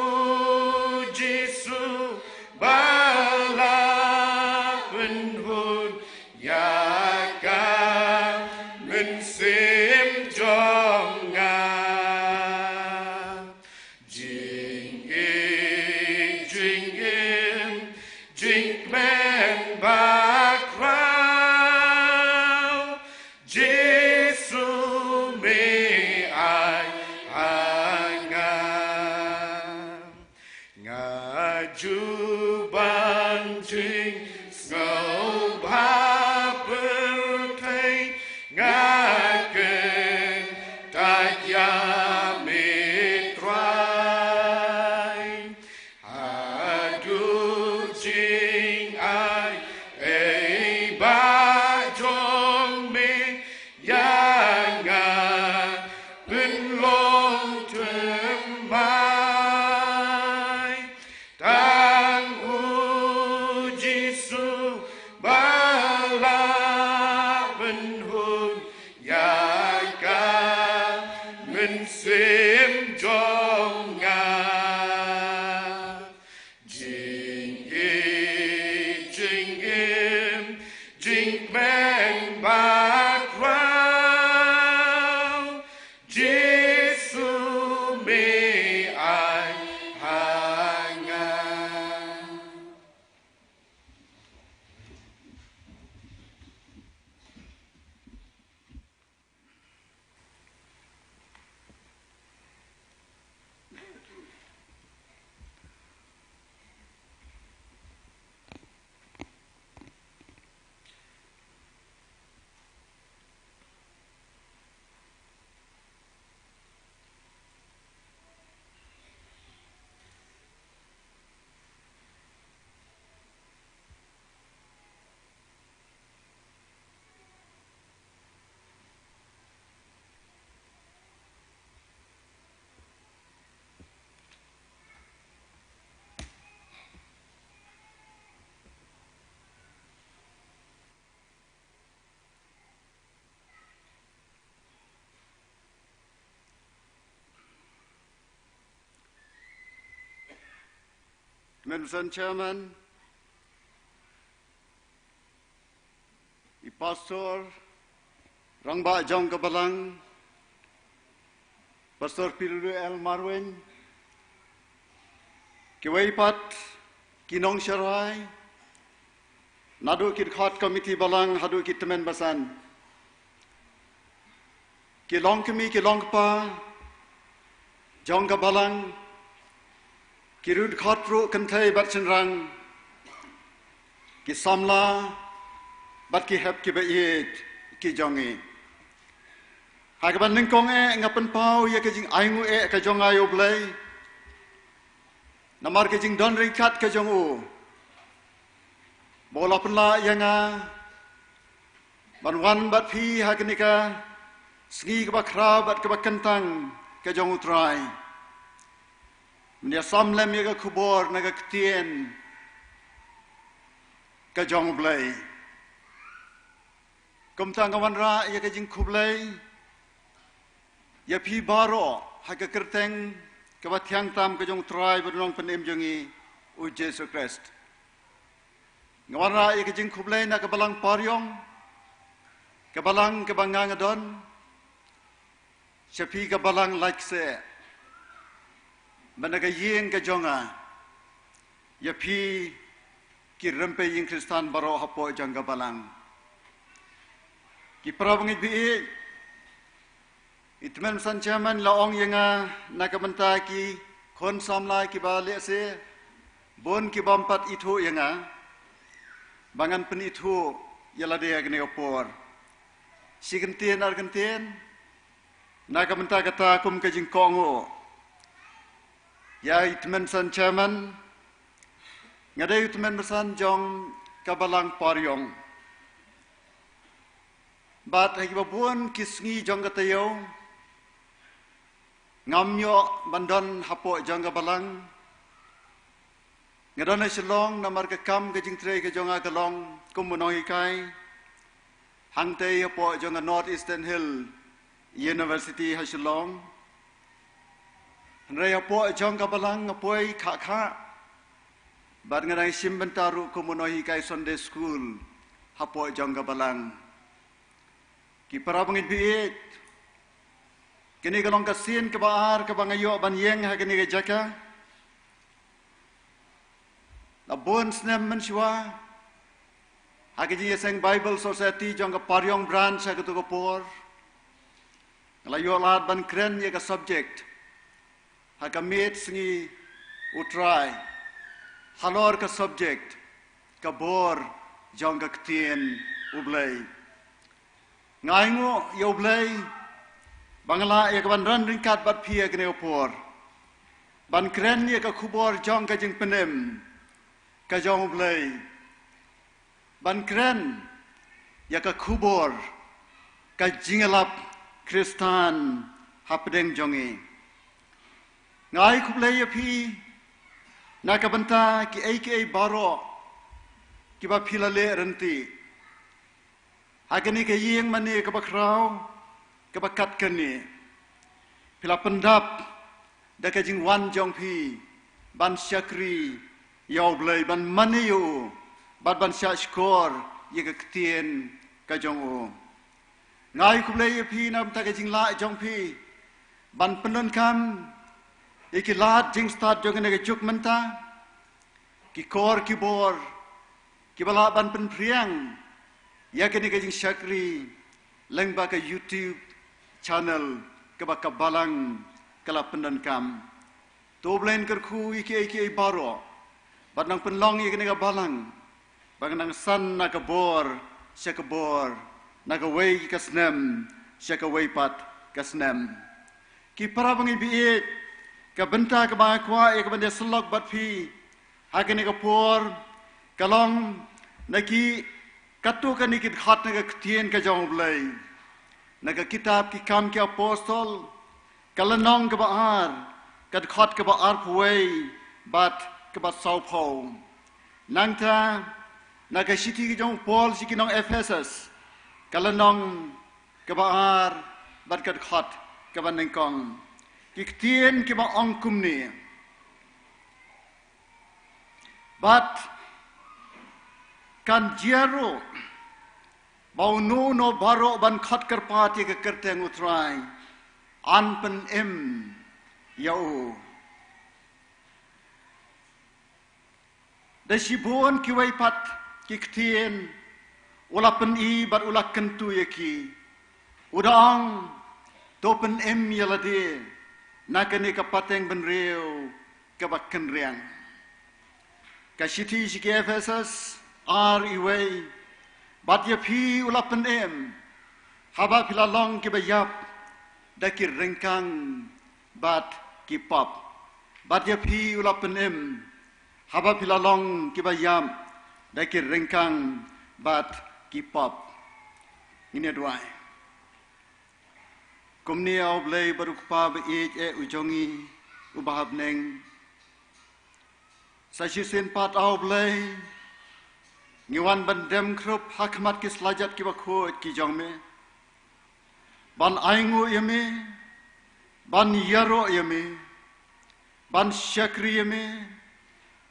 Jisu ba la pynhun ïa ka mynsiem jong nga. Jingïeit, jingim, jingkmen bakhraw, Jisu me ai ha nga. Nga ju ban jingsngewbha pyrthei, nga kyntait ïa me jong nga. Jingïeit, jingim, jingkmen bakhraw, Jisu me ai ha nga. Mention Chairman, i Pastor, Rangbah jong ka Balang, Pastor Piru L Marwin, kiwei pat ki nongshakri, naduh ki dkhot komiti Balang haduh ki tymmen basan, ki longkmie ki longkpa jong ka Balang, ki riewdkhot ruh kynthei bad shynrang, ki samla bad ki hep kiba ïeit ki jong ngi. Ha kaba nyngkong eh nga pynpaw ïa ka jingainguh eh ka jong nga ïa U Blei namar ka jingdon ryngkat ka jong u ba u la pynlah ïa nga ban wan bad phi ha kane ka sngi kaba khraw bad kaba kyntang ka jong U Trai, ban ïasam lem ïa ka khubor na ka ktien ka jong U Blei. Kumta nga wanrah ïa ka jingkhublei ïa phi baroh ha ka kyrteng kaba thiang tam ka jong U Trai bad U Nongpynim jong ngi, U Jisu Khrist. Nga wanrah ïa ka jingkhublei na ka Balang Pariong, ka Balang kaba nga nga don, sha phi ka Balang Laitkaseh, bad na ka ïing ka jong nga, ïa phi ki rympei ïing Khristan baroh hapoh jong ka Balang. Ki para bangeit baieit, i Tymmen Basan Chairman la ong ïa nga na ka bynta ki khun samla kiba lehse bun ki bym pat ithuh ïa nga, ba ngan pynithuh ïa lade ha kane ka por. Shi kyntien ar kyntien, na ka bynta kata kum ka jingkohnguh ïa i Tymmen Basan Chairman, nga dei u Tymmen Basan jong ka Balang Pariong. Bad ha kiba bun ki sngi jong ka taïew ngam ïoh ban don hapoh jong ka Balang. Nga don ha Shillong namar ka kam ka jingtrei ka jong nga ka long kum u nonghikai hangtei hapoh jong ka North Eastern Hill University ha Shillong. Hynrei hapoh jong ka Balang nga poi khah khah bad nga dang shim bynta ruh kum u nonghikai Sunday School hapoh jong ka Balang. Ki para bangeit baieit, kane ka long ka sien kaba ar kaba nga ïoh ban ïeng ha kane ka jaka. La bun snem mynshuwa, ha ka jingïaseng Bible Society jong ka Pariong Branch ha kato ka por, nga la ïoh lad ban kren ïa ka subject ha ka miet sngi U Trai halor ka subject ka bor jong ka ktien U Blei. Nga ainguh ïa U Blei ba nga lah ïa ka ban ran ryngkat bad phi ha kane ka por, ban kren ïa ka khubor jong ka jingpynim ka jong U Blei, ban kren ïa ka khubor ka jingïalap Khristan hapdeng jong ngi. Nga ai khublei ïa phi na ka bynta kiei kiei baroh kiba phi la leh ryntih ha kane ka ïing mane kaba khraw, kaba kat kane. Phi la pyndap da ka jingwan jong phi ban shakri ïa U Blei, ban mane ïa u, bad ban shahshkor ïa ka ktien ka jong u. Nga ai khublei ïa phi na ka bynta ka jinglah jong phi ban pyndonkam ïa ki lad jingstad jong kane ka juk mynta, ki kor ki bor kiba lah ban pynphriang ïa kane ka jingshakri lyngba ka YouTube channel kaba ka Balang ka la pyndonkam. To U Blei un kyrkhu ïa kiei kiei baroh, bad nang pynlong ïa kane ka Balang ba kan nang san na ka bor sha ka bor, na kawei ka snem sha kawei pat ka snem. Ki para bangeit ba ïeit, ka bynta kaba nga kwah ïa ka ban ïasyllok bad phi ha kane ka por ka long na ki, katto katne ki dkhot na ka ktien ka jong U Blei. Na ka kitab Ki Kam ki Apostol, ka lynnong kaba ar, ka dkhot kaba arphew wei bad kaba sawphew. Nangta na ka shithi ka jong u Paul sha ki nong Ephesus, ka lynnong kaba ar bad ka dkhot kaba nyngkong, ki ktien kiba ong kumne: Bad kan jia ruh ba uno uno baroh ban khot kyrpad ïa ka kyrteng U Trai, yn pynim ïa u. Da shibun kiwei pat ki ktien u la pyni bad u la kyntu ïa ki. U da ong, to pynim ïa lade na kane ka pateng bynriew kaba kynriang. Ka shithi sha ki Ephesus ar, wei: Bad ïa phi u la pynim, haba phi la long kiba ïap da ki ryngkang bad ki pop. Bad ïa phi u la pynim, haba phi la long kiba ïap da ki ryngkang bad ki pop. Ngin ïa duwai. Kumne, A U Blei bad U Kpa ba ïeit eh u jong ngi uba ha bneng, sa shisien pat, A U Blei, ngi wan ban dem khrup ha khmat ki slajat kiba khuid ki jong me, ban ainguh ïa me, ban ïaroh ïa me, ban shakri ïa me,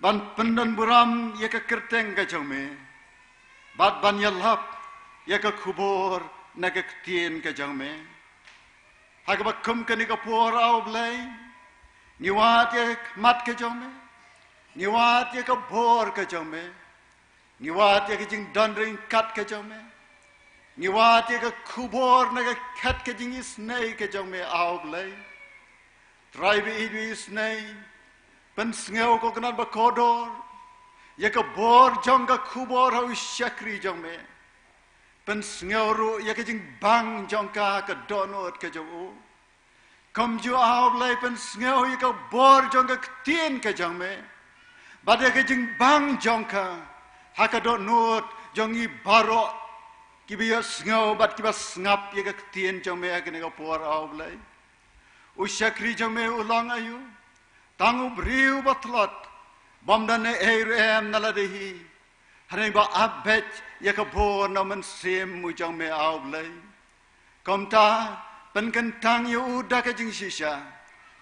ban pyndonburom ïa ka kyrteng ka jong me, bad ban ïalap ïa ka khubor na ka ktien ka jong me. Ha kaba kum kane ka por, A U Blei, ngi wad ïa ka khmat ka jong me, ngi wad ïa ka bor ka jong me, ngi wad ïa ka jingdon ryngkat ka jong me, ngi wad ïa ka khubor na ka khet ka jingisynei ka jong me, A U Blei. Trai ba ïeit ba isynei, pynsngew ko Kynrad ba kordor ïa ka bor jong ka khubor ha u shakri jong me. Pynsngew ruh ïa ka jingbang jong ka ha ka dohnud ka jong u. Kumjuh, A U Blei, pynsngew ïa ka bor jong ka ktien ka jong me, bad ïa ka jingbang jong ka ha ka dohnud jong ngi baroh kiba ïohsngew bad kiba sngap ïa ka ktien jong me ha kane ka por, A U Blei. U shakri jong me u long aïu? Tang u briew ba tlot, bym don ei ruh em na lade hi, hynrei ba ap beit ïa ka bor na u Mynsiem u jong me, A U Blei. Kumta, pynkyntang ïa u da ka jingshisha,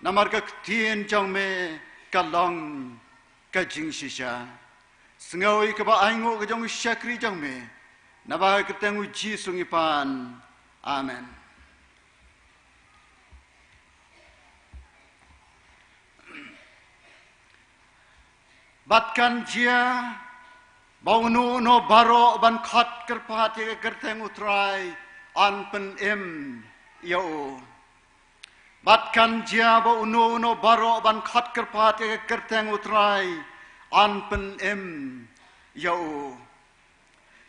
namar ka ktien jong me ka long ka jingshisha. Sngew ïa kaba ainguh ka jong u shakri jong me, naba ha ka kyrteng u Jisu ngi pan. Amen. Bad kan jia ba uno uno baroh ban khot kyrpad ïa ka kyrteng U Trai, yn pynim ïa u. Bad kan jia ba uno uno baroh ban khot kyrpad ïa ka kyrteng U Trai, yn pynim ïa u.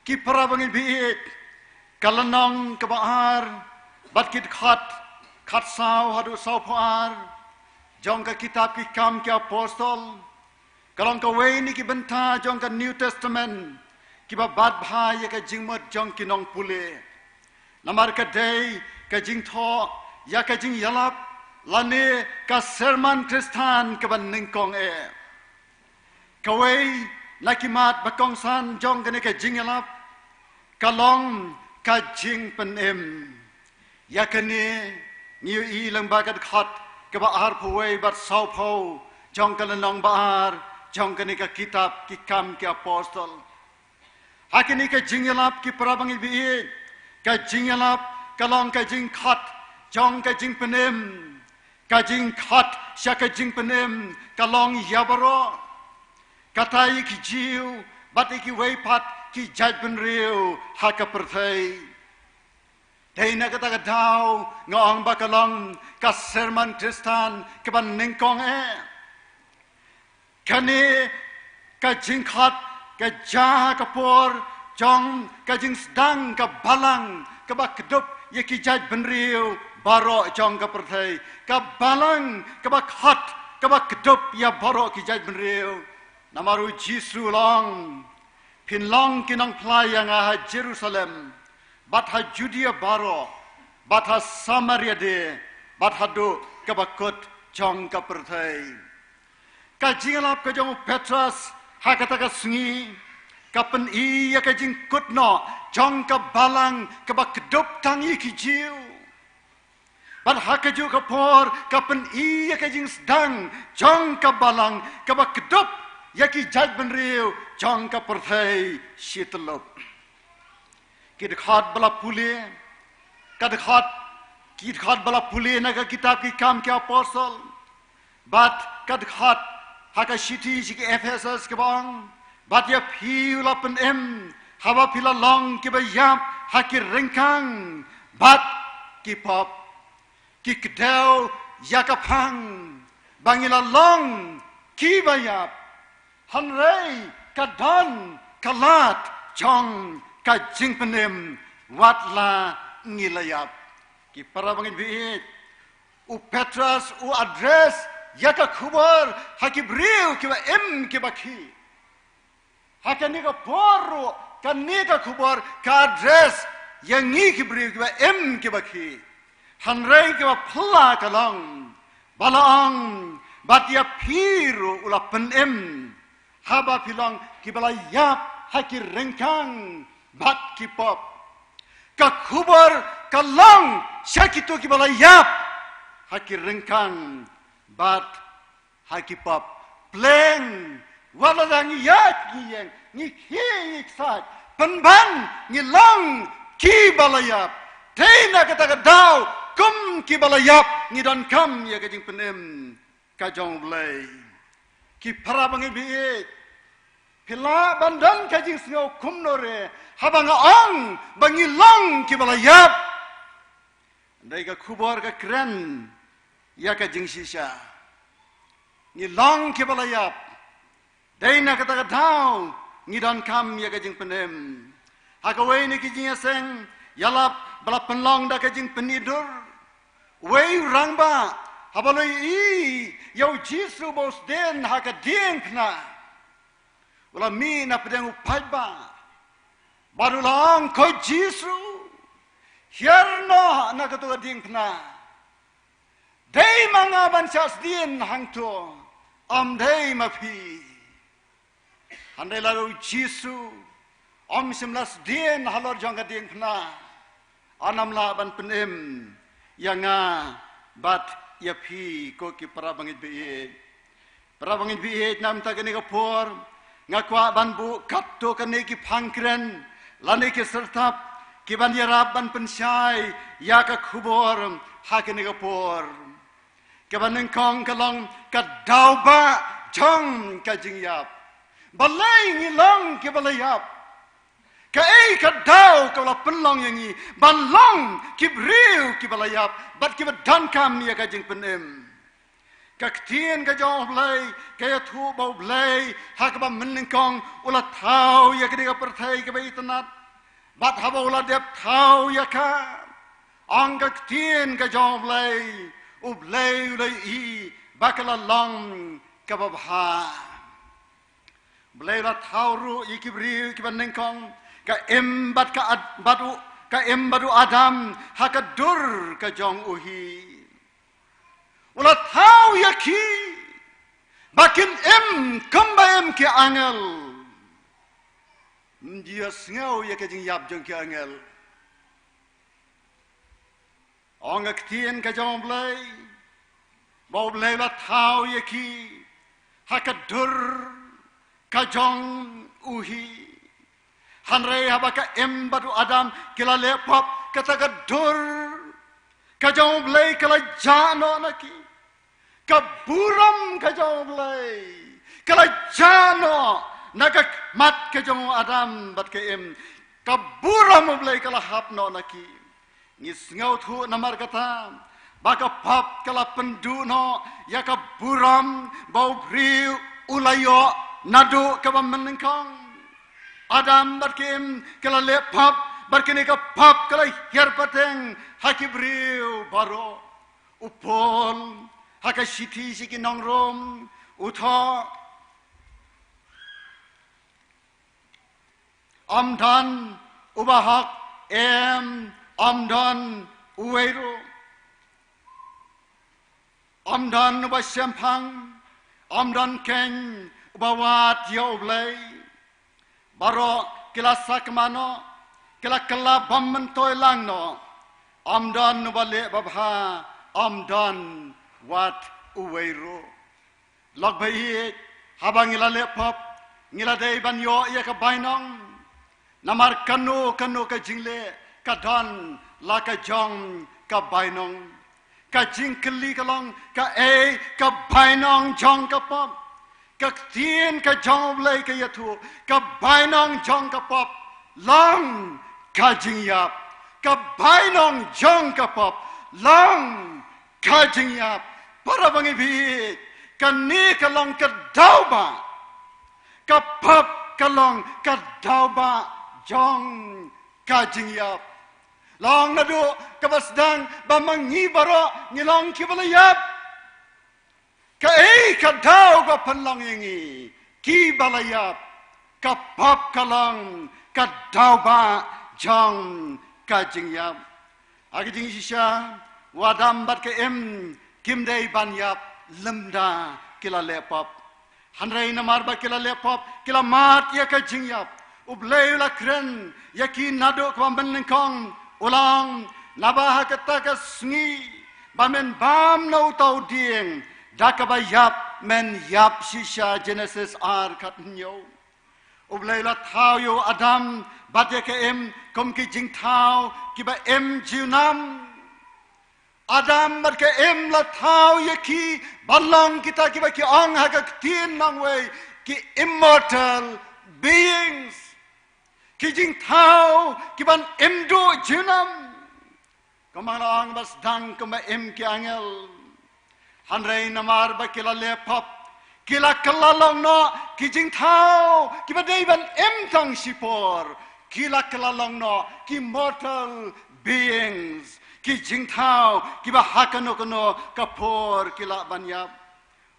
Ki para bangeit ba ïeit, ka lynnong kaba ar, bad ki dkhot khatsaw haduh sawphew ar jong ka kitab Ki Kam ki Apostol, ka long kawei na ki bynta jong ka New Testament kiba bat bha ïa ka jingmut jong ki nongpule. Namar ka dei ka jingthoh ïa ka jingïalap lane ka sermon Khristan kaba nyngkong eh. Kawei na ki mat ba kongsan jong kane ka jingïalap ka long ka jingpynim. Ïa kane ngi ïohi lyngba ka dkhot kaba arphew wei bad sawphew jong ka lynnong ba ar jong kane ka kitab Ki Kam ki Apostol. Ha kane ka jingïalap ki para bangeit baieit, ka jingïalap ka long ka jingkhot jong ka jingpynim. Ka jingkhot sha ka jingpynim ka long ïa baroh, kata ïa ki Jiw bad ïa kiwei pat ki jaitbynriew ha ka pyrthei. Dei na kata ka daw nga ong ba ka long ka sermon Khristan kaba nyngkong eh. Kane ka jingkhot ka jia ha ka por jong ka jingsdang ka balang kaba kdup ïa ki jaitbynriew baroh jong ka pyrthei. Ka balang kaba khot kaba kdup ïa baroh ki jaitbynriew. Namar u Jisu u ong, phin long ki nongphla ïa nga ha Jerusalem, bad ha Judia baroh, bad ha Samaria de, bad haduh kaba kut jong ka pyrthei. Ka jingïalap ka jong u Petros ha kata ka sngi ka pyni ïa ka jingkut noh jong ka balang kaba kdup tang ïa ki Jiw. Bad ha kajuh ka por ka pyni ïa ka jingsdang jong ka balang kaba kdup ïa ki jaitbynriew jong ka pyrthei shi tyllup. Ki dkhot ba la pule, ka dkhot, ki dkhot ba la pule na ka kitab Ki Kam ki Apostol. Bad ka dkhot ha ka shithi sha ki Ephesus kaba ong, bad ïa phi u la pynim haba phi la long kiba ïap ha ki ryngkang bad ki pop. Ki kdew ïa ka phang ba ngi la long kiba ïap, hynrei ka don ka lad jong ka jingpynim wat la ngi la ïap. Ki para bangeit baieit, u Petros u address ïa ka khubor ha ki briew kiba im kiba khih. Ha kane ka por ruh kane ka khubor ka address ïa ngi ki briew kiba im kiba khih. Hynrei kaba phylla ka long ba la ong, bad ïa phi ruh u la pynim haba phi long kiba la ïap ha ki ryngkang bad ki pop. Ka khubor ka long sha kito kiba la ïap ha ki ryngkang bad ha ki pop. Pleng, wat la ngi ïaid ngi ïeng, ngi khie ngi ksat, pynban ngi long kiba la ïap. Te na kata ka daw kum kiba la ïap ngi donkam ïa ka jingpynim ka jong U Blei. Ki para bangeit baieit, phi lah ban don ka jingsngew kumno re haba nga ong ba ngi long kiba la ïap. Dei ka khubor ka kren ïa ka jingshisha. Ngi long kiba la ïap. Dei na kata ka daw ngi donkam ïa ka jingpynim. Ha kawei na ki jingïaseng ïalap ba la pynlong da ka jingpynidur, uwei u rangbah haba u la ïohi ïa U Jisu ba u sdien ha ka diengphna, u la mih na pdeng u paidbah bad u la ong, ko Jisu, hiar noh na kato ka diengphna. Dei ma nga ban shah sdien hangto, ym dei ma phi. Hynrei lada U Jisu um shym la sdien halor jong ka diengphna, un ym lah ban pynim ïa nga bad ïa phi, ko ki para bangeit baieit. Para bangeit baieit, na mynta kane ka por nga kwah ban buh katto katne ki phang kren lane ki syrtap kiban ïarap ban pynshai ïa ka khubor ha kane ka por, kaba nyngkong ka long ka daw ba jong ka jingïap. Balei ngi long kiba la ïap? Kaei ka daw kaba la pynlong ïa ngi ban long ki briew kiba la ïap bad kiba donkam ïa ka jingpynim? Ka ktien ka jong U Blei ka ïathuh ba U Blei ha kaba mynnyngkong u la thaw ïa kane ka pyrthei kaba itynnad. Bad haba u la dep thaw ïa ka, ong ka ktien ka jong U Blei, U Blei u la ïohi ba ka la long kaba bha. U Blei u la thaw ruh ïa ki briew kiba nyngkong, ka Im bad ka Ad-, bad u, ka Im bad u Adam ha ka dur ka jong u hi. U la thaw ïa ki ba kin im kumba im ki angel. Ym ju sngew ïa ka jingïap jong ki angel. Ong ka ktien ka jong U Blei, Ba U Blei u la thaw ïa ki ha ka dur ka jong u hi. Hynrei haba ka Im bad u Adam ki la leh pop, kata ka dur ka jong U Blei ka la jah noh na ki. Ka burom ka jong U Blei ka la jah noh na ka mat ka jong u Adam bad ka Im. Ka burom U Blei ka la hap noh na ki. Ngi sngewthuh namar kata ba ka pop ka la pynduh noh ïa ka burom ba u briew u la ïoh naduh kaba mynnyngkong. Adam bad ka Im ki la leh pop, bad kane ka pop ka la hiar pateng ha ki briew baroh. U Paul ha ka shithi sha ki nong Rom u thoh, ym don uba hok, em, ym don uwei ruh. Ym don uba shemphang, ym don keiñ uba wad ïa U Blei. Baroh ki la sakma noh, ki la kylla bym myntoi lang noh. Ym don uba leh babha, ym don wat uwei ruh. Lok ba ïeit, haba ngi la leh pop, ngi la dei ban ïoh ïa ka bainong. Namar kano kano ka jingleh ka don la ka jong ka bainong. Ka jingkylli ka long, kaei ka bainong jong ka pop? Ka ktien ka jong U Blei ka ïathuh, ka bainong jong ka pop long ka jingïap. Ka bainong jong ka pop long ka jingïap. Para bangeit, kane ka long ka daw ba, ka pop ka long ka daw ba jong ka jingïap. Long naduh kaba sdang ba ma ngi baroh ngi long kiba la ïap. Kaei ka daw ba pynlong ïa ngi kiba la ïap? Ka pop ka long ka daw ba jong ka jingïap. Ha ka jingshisha, u Adam bad ka Im kim dei ban ïap lymda ki la leh pop. Hynrei namar ba ki la leh pop, ki la mad ïa ka jingïap. U Blei u la kren ïa ki naduh kaba mynnyngkong, u la ong, naba ha kata ka sngi ba men bam na uta u dieng, da kaba ïap men ïap shisha. Genesis ar khathynñiew. U Blei u la thaw ïa u Adam bad ïa ka Im kum ki jingthaw kiba im junom. Adam bad ka Im la thaw ïa ki ban long kita kiba ki ong ha ka ktien nongwei, ki immortal beings. Ki jingthaw kiban im duh junom. Kumba nga la ong ba sdang kumba im ki angel. Hynrei namar ba ki la leh pop, ki la kylla long noh ki jingthaw kiba dei ban im tang shipor. Ki la kylla long noh ki mortal beings, ki jingthaw kiba ha kano kano ka por ki lah ban ïap.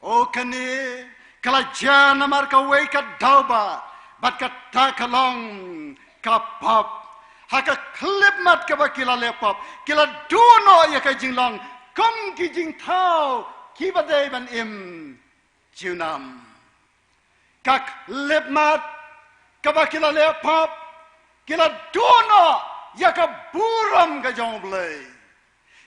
O kane ka la jia namar kawei ka daw ba, bad kata ka long ka pop. Ha ka khyllipmat kaba ki la leh pop, ki la duh noh ïa ka jinglong kum ki jingthaw kiba dei ban im junom. Ka khyllipmat kaba ki la leh pop, ki la duh noh ïa ka burom ka jong U Blei.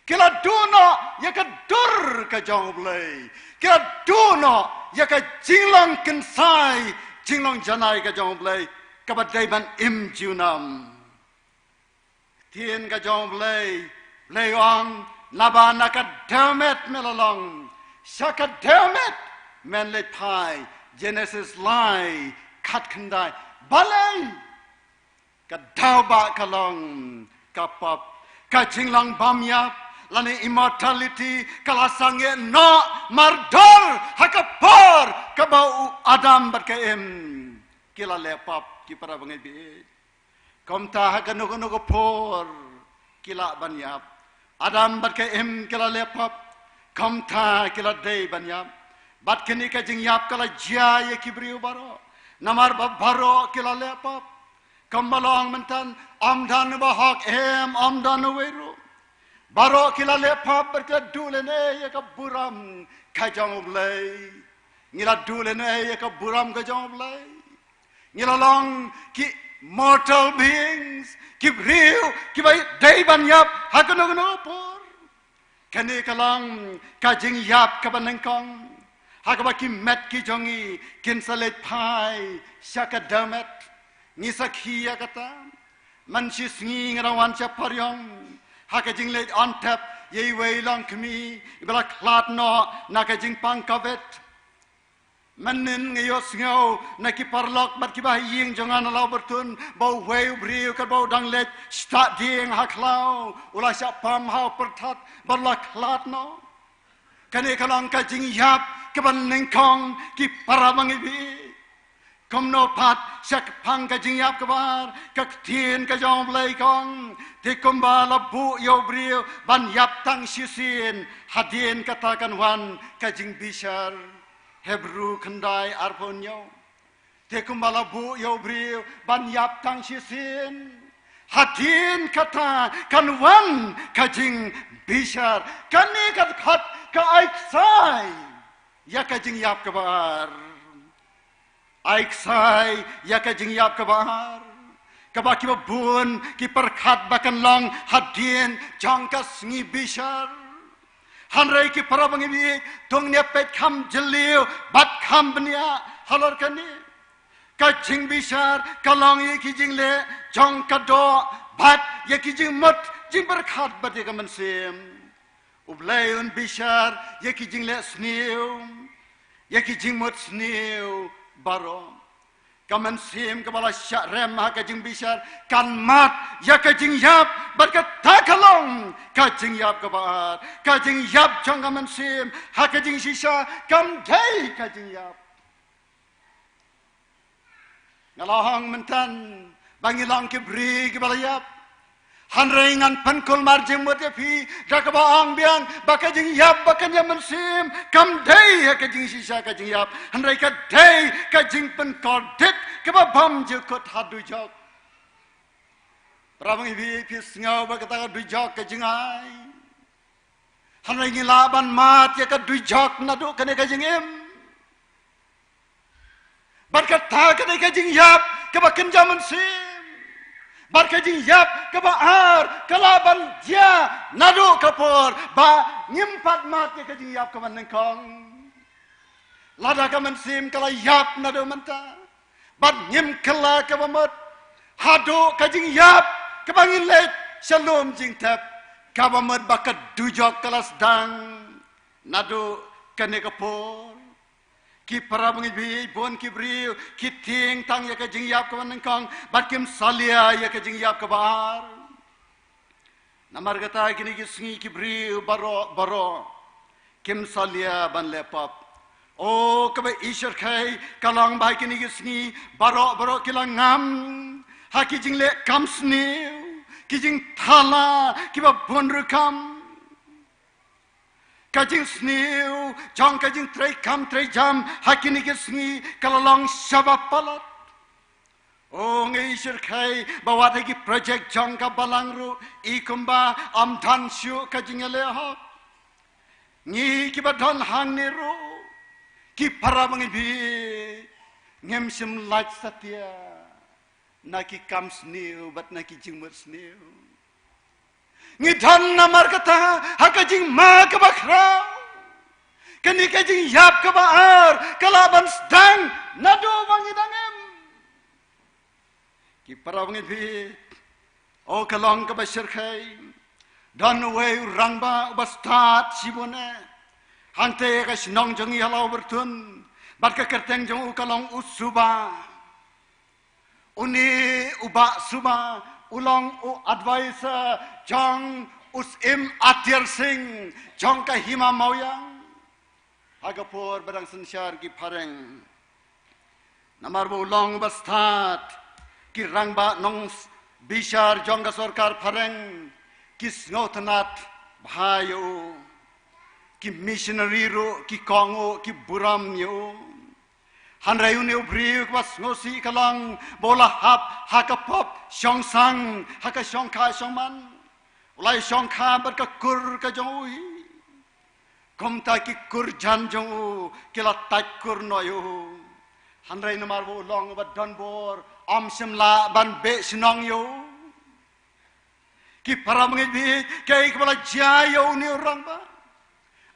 Ki la duh noh ïa ka dur ka jong U Blei. Ki la duh noh ïa ka jinglong kynsai, jinglong janai ka jong U Blei, kaba dei ban im junom. Ktien ka jong U Blei, Blei u ong, naba na ka dewmet me la long, sha ka dewmet men leit phai. Genesis lai, khatkhyndai. Balei? Ka daw ba ka long ka pop. Ka jinglong bym ïap lane immortality ka la sangeh noh mardor ha ka por kaba u Adam bad ka Im ki la leh pop, ki para bangeit. Kumta ha kano kano ka por ki lah ban ïap. Adam bad ka Im ki la leh pop, kumta ki la dei ban ïap. Bad kane ka jingïap ka la jia ïa ki briew baroh, namar ba baroh ki la leh pop. Kumba long mynta, ym don uba hok, em, ym don uwei ruh. Baroh ki la leh pop bad ki la duh lehnoh ïa ka burom ka jong U Blei. Ngi la duh lehnoh ïa ka burom ka jong U Blei. Ngi la long ki mortal beings, ki briew kiba dei ban ïap ha kano kano ka por. Kane ka long ka jingïap kaba nyngkong ha kaba ki met ki jong ngi kin sa leit phai sha ka dewmet. Ngi sakhi ïa kata. Man shi sngi nga dang wan sha Pariong ha ka jingleit on tap ïa iwei i longkmie iba la khlad noh na ka jingpang Covid. Mynnin nga ïohsngew na ki paralok bad kiba ha ïing jong nga na Lawbyrtun ba uwei u briew katba u dang leit sha dieng ha khlaw u la shah pam ha u pyrthat bad u la khlad noh. Kane ka long ka jingïap kaba nyngkong, ki para bangeit. Kumno pat shaphang ka jingïap kaba ar, ka ktien ka jong U Blei ka ong, te kumba la buh ïa u briew ban ïap tang shisien, hadien kata kan wan ka jingbishar. Hebru khyndai arphew hynñiew. Te kumba la buh ïa u briew ban ïap tang shisien, hadien kata kan wan ka jingbishar. Kane ka dkhot ka ai ksai ïa ka jingïap kaba ar. Ai ksai ïa ka jingïap kaba ar, kaba kiba bun ki pyrkhat ba kan long hadien jong ka sngi bishar. Hynrei ki para bangeit, to ngin ïa peit kham jylliew bad kham bniah halor kane. Ka jingbishar ka long ïa ki jingleh jong ka doh bad ïa ki jingmut jingpyrkhat bad ïa ka mynsiem. U Blei un bishar ïa ki jingleh sniew, ïa ki jingmut sniew baroh. Ka mynsiem kaba la shah rem ha ka jingbishar kan mad ïa ka jingïap, bad kata ka long ka jingïap kaba ar. Ka jingïap jong ka mynsiem ha ka jingshisha kam dei ka jingïap. Nga la ong mynta ba ngi long ki briew kiba la ïap. Hynrei ngan pynkulmar jingmut ïa phi da kaba ong biang ba ka jingïap ba ka ïap mynsiem kam dei ha ka jingshisha ka jingïap, hynrei ka dei ka jingpynkordit kaba bymjukut ha dujok. Para bangeit, phi sngew ba kata ka dujok ka jingai. Hynrei ngi lah ban mad ïa ka dujok naduh kane ka jingim. Bad kata kane ka jingïap kaba kynja mynsiem, bad ka jingïap kaba ar ka lah ban jia naduh ka por ba ngim pat mad ïa ka jingïap kaba nyngkong. Lada ka mynsiem ka la ïap naduh mynta bad ngim kylla kaba mut, haduh ka jingïap kaba ngin leit sha lum jingtep, kaba mut ba ka dujok ka la sdang naduh kane ka por. Ki para bangeit, bun ki briew ki tieng tang ïa ka jingïap kaba nyngkong bad kim salia ïa ka jingïap kaba ar. Namar kata kine ki sngi ki briew baroh baroh kim salia ban leh pop. O kaba i shyrkhei ka long ba kine ki sngi baroh baroh ki la ngam ha ki jingleh kam sniew, ki jingthala kiba bun rukom. Ka jingsniew jong ka jingtrei kam trei jam ha kine ki sngi ka la long shaba palat. O nga i shyrkhei ba wat ha ki project jong ka balang ruh i kumba ym don shuh ka jingïaleh hok. Ngi kiba don hangne ruh ki para bangeit, ngim shym lait satia na ki kam sniew bad na ki jingmut sniew. Ngi don namar kata ha ka jingma kaba khraw. Kane ka jingïap kaba ar ka lah ban sdang naduh ba ngi dang im. Ki para bangeit, o ka long kaba shyrkhei. Don uwei u rangbah uba stad shibun eh hangta ka shnong jong ngi ha Lawbyrtun, bad ka kyrteng jong u ka long u Suba. Une u Bah Suba u long u advisor jong u Syiem Atiar Sing jong ka Hima Mawïang ha ka por ba dang synshar ki phareng. Namar ba u long uba stad, ki rangbah nongbishar jong ka sorkar phareng ki sngewtynnad bha ïa u. Ki missionary ruh ki kohnguh, ki burom ïa u. Hynrei une u briew kaba sngewsih ka long ba u la hap ha ka pop shongsang, ha ka shongkha shongman. U la ïashongkha bad ka kur ka jong u hi. Kumta ki kur jan jong u ki la tait kur noh ïa u. Hynrei namar ba u long uba donbor, ym shym lah ban beh shnong ïa u. Ki para bangeit, kaei kaba la jia ïa une u rangbah?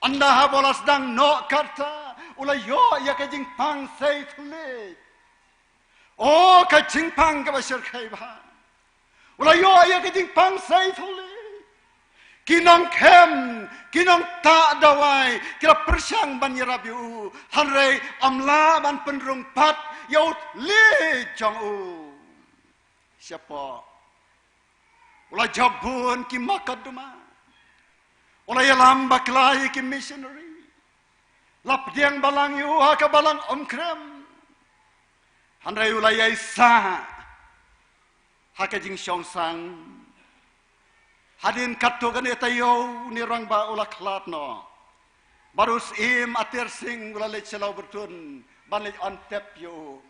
Ynda haba u la sdang noh katta, u la ïoh ïa ka jingpang sei thylliej. O ka jingpang kaba shyrkhei bha. U la ïoh ïa ka jingpang sei thylliej. Ki nongkhem, ki nongtah dawai, ki la pyrshang ban ïarap ïa u. Hynrei ym lah ban pynrung pat ïa u thylliej jong u. Shapoh, u la jop bun ki mokotduma. U la ïalam bakla ïa ki missionary. La pdiang balang ïa u ha ka balang Umkrem. Hynrei u la ïai sah ha ka jingshongsang. Hadien katto katne taïew une u rangbah u la khlad noh. Bad u Syiem Atiar Sing u la leit sha Lawbyrtun ban leit on tep ïa u.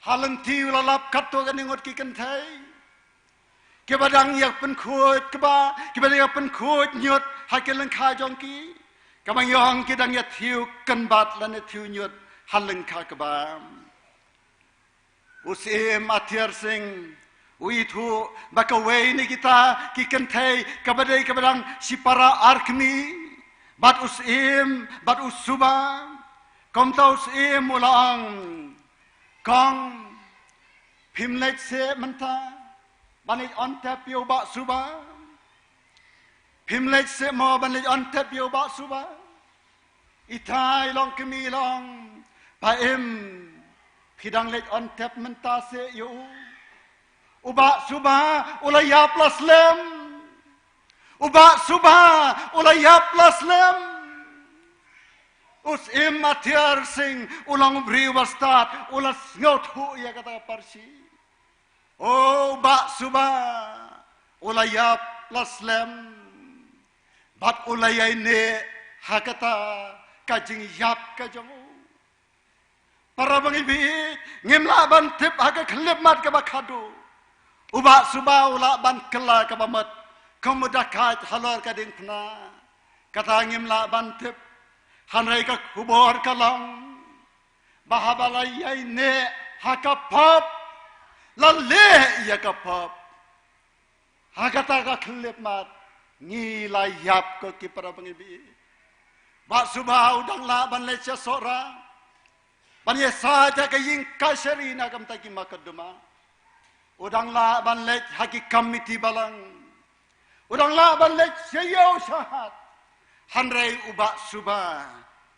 Ha lynti u la lap katto katne ngut ki kynthei kiba dang ïa pynkhuid kba, kiba dang ïa pynkhuid ñiut ha ki lyngkha jong ki. Kaba ngi ong ki dang ïa thiew kynbat lane thiew ñiut ha lyngkha kba. U Syiem Atiar Sing u ithuh ba kawei na kita ki kynthei kaba dei kaba dang shipara ar kmie bad u Syiem bad u Suba. Kumta u Syiem u la ong, Kong, phim leit seh mynta ban leit on tep ïa u Bah Suba? Phim leit seh mo ban leit on tep ïa u Bah Suba? Itai long kmie long, Bah Im, phi dang leit on tep mynta seh ïa u? U Bah Suba u la ïap la slem. U Bah Suba u la ïap la slem. U Syiem Atiar Sing u long u briew ba stad, u la sngewthuh ïa kata ka parsi. O, u Bah Suba u la ïap la slem bad u la ïaineh ha kata ka jingïap ka jong u. Para bangeit, ngim lah ban tip ha ka khyllipmat kaba khadduh u Bah Suba u lah ban kylla kaba mut kum u dakait halor ka diengphna. Kata ngim lah ban tip. Hynrei ka khubor ka long ba haba la ïaineh ha ka pop, la leh ïa ka pop. Ha kata ka khyllipmat ngi la ïap, ko ki para bangeit. Bah Suba u dang lah ban leit sha Sohra ban ïasaid ha ka ïing kashari na ka bynta ki mokotduma. U dang lah ban leit ha ki komiti balang. U dang lah ban leit sha ïew sha hat. Hynrei u Bah Suba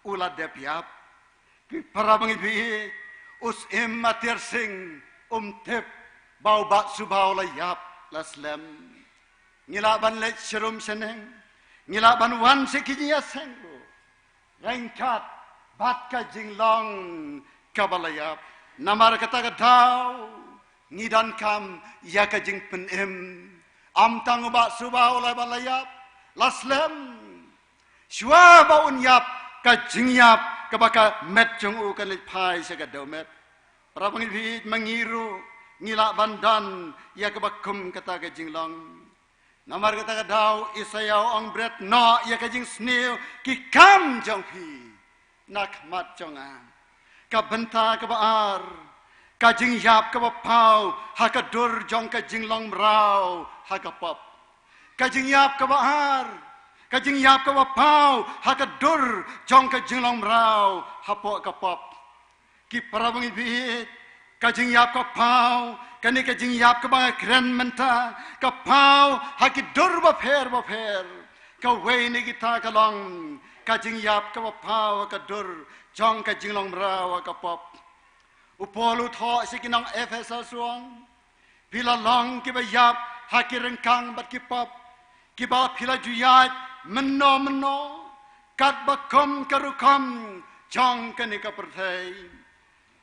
u la dep ïap. Ki para bangeit, u Syiem Atiar Sing um tip ba u Bah Suba u la ïap la slem. Ngi lah ban leit sharum shaneng, ngi lah ban wan sha ki jingïaseng ruh ryngkat bad ka jinglong kaba la ïap. Namar kata ka daw ngi donkam ïa ka jingpynim. Ym tang u Bah Suba u la ba la ïap la slem, shuwa ba un ïap, ka jingïap kaba ka met jong u kan leit phai sha ka dewmet. Para bangeit, ma ngi ruh ngi lah ban don ïa kaba kum kata ka jinglong. Namar kata ka daw Isaïah u ong, bret noh ïa ka jingsniew ki kam jong phi na khmat jong nga. Ka bynta kaba ar, ka jingïap kaba paw ha ka dur jong ka jinglong mraw ha ka pop. Ka jingïap kaba ar, ka jingïap kaba paw ha ka dur jong ka jinglong mraw hapoh ka pop. Ki para bangeit, ka jingïap ka paw, kane ka jingïap kaba nga kren mynta, ka paw ha ki dur bapher bapher. Kawei na kita ka long ka jingïap kaba paw ha ka dur jong ka jinglong mraw ha ka pop. U Paul u thoh sha ki nong Ephesus u ong, phi la long kiba ïap ha ki ryngkang bad ki pop, kiba phi la ju ïaid mynno mynno, katba kum ka rukom jong kane ka pyrthei,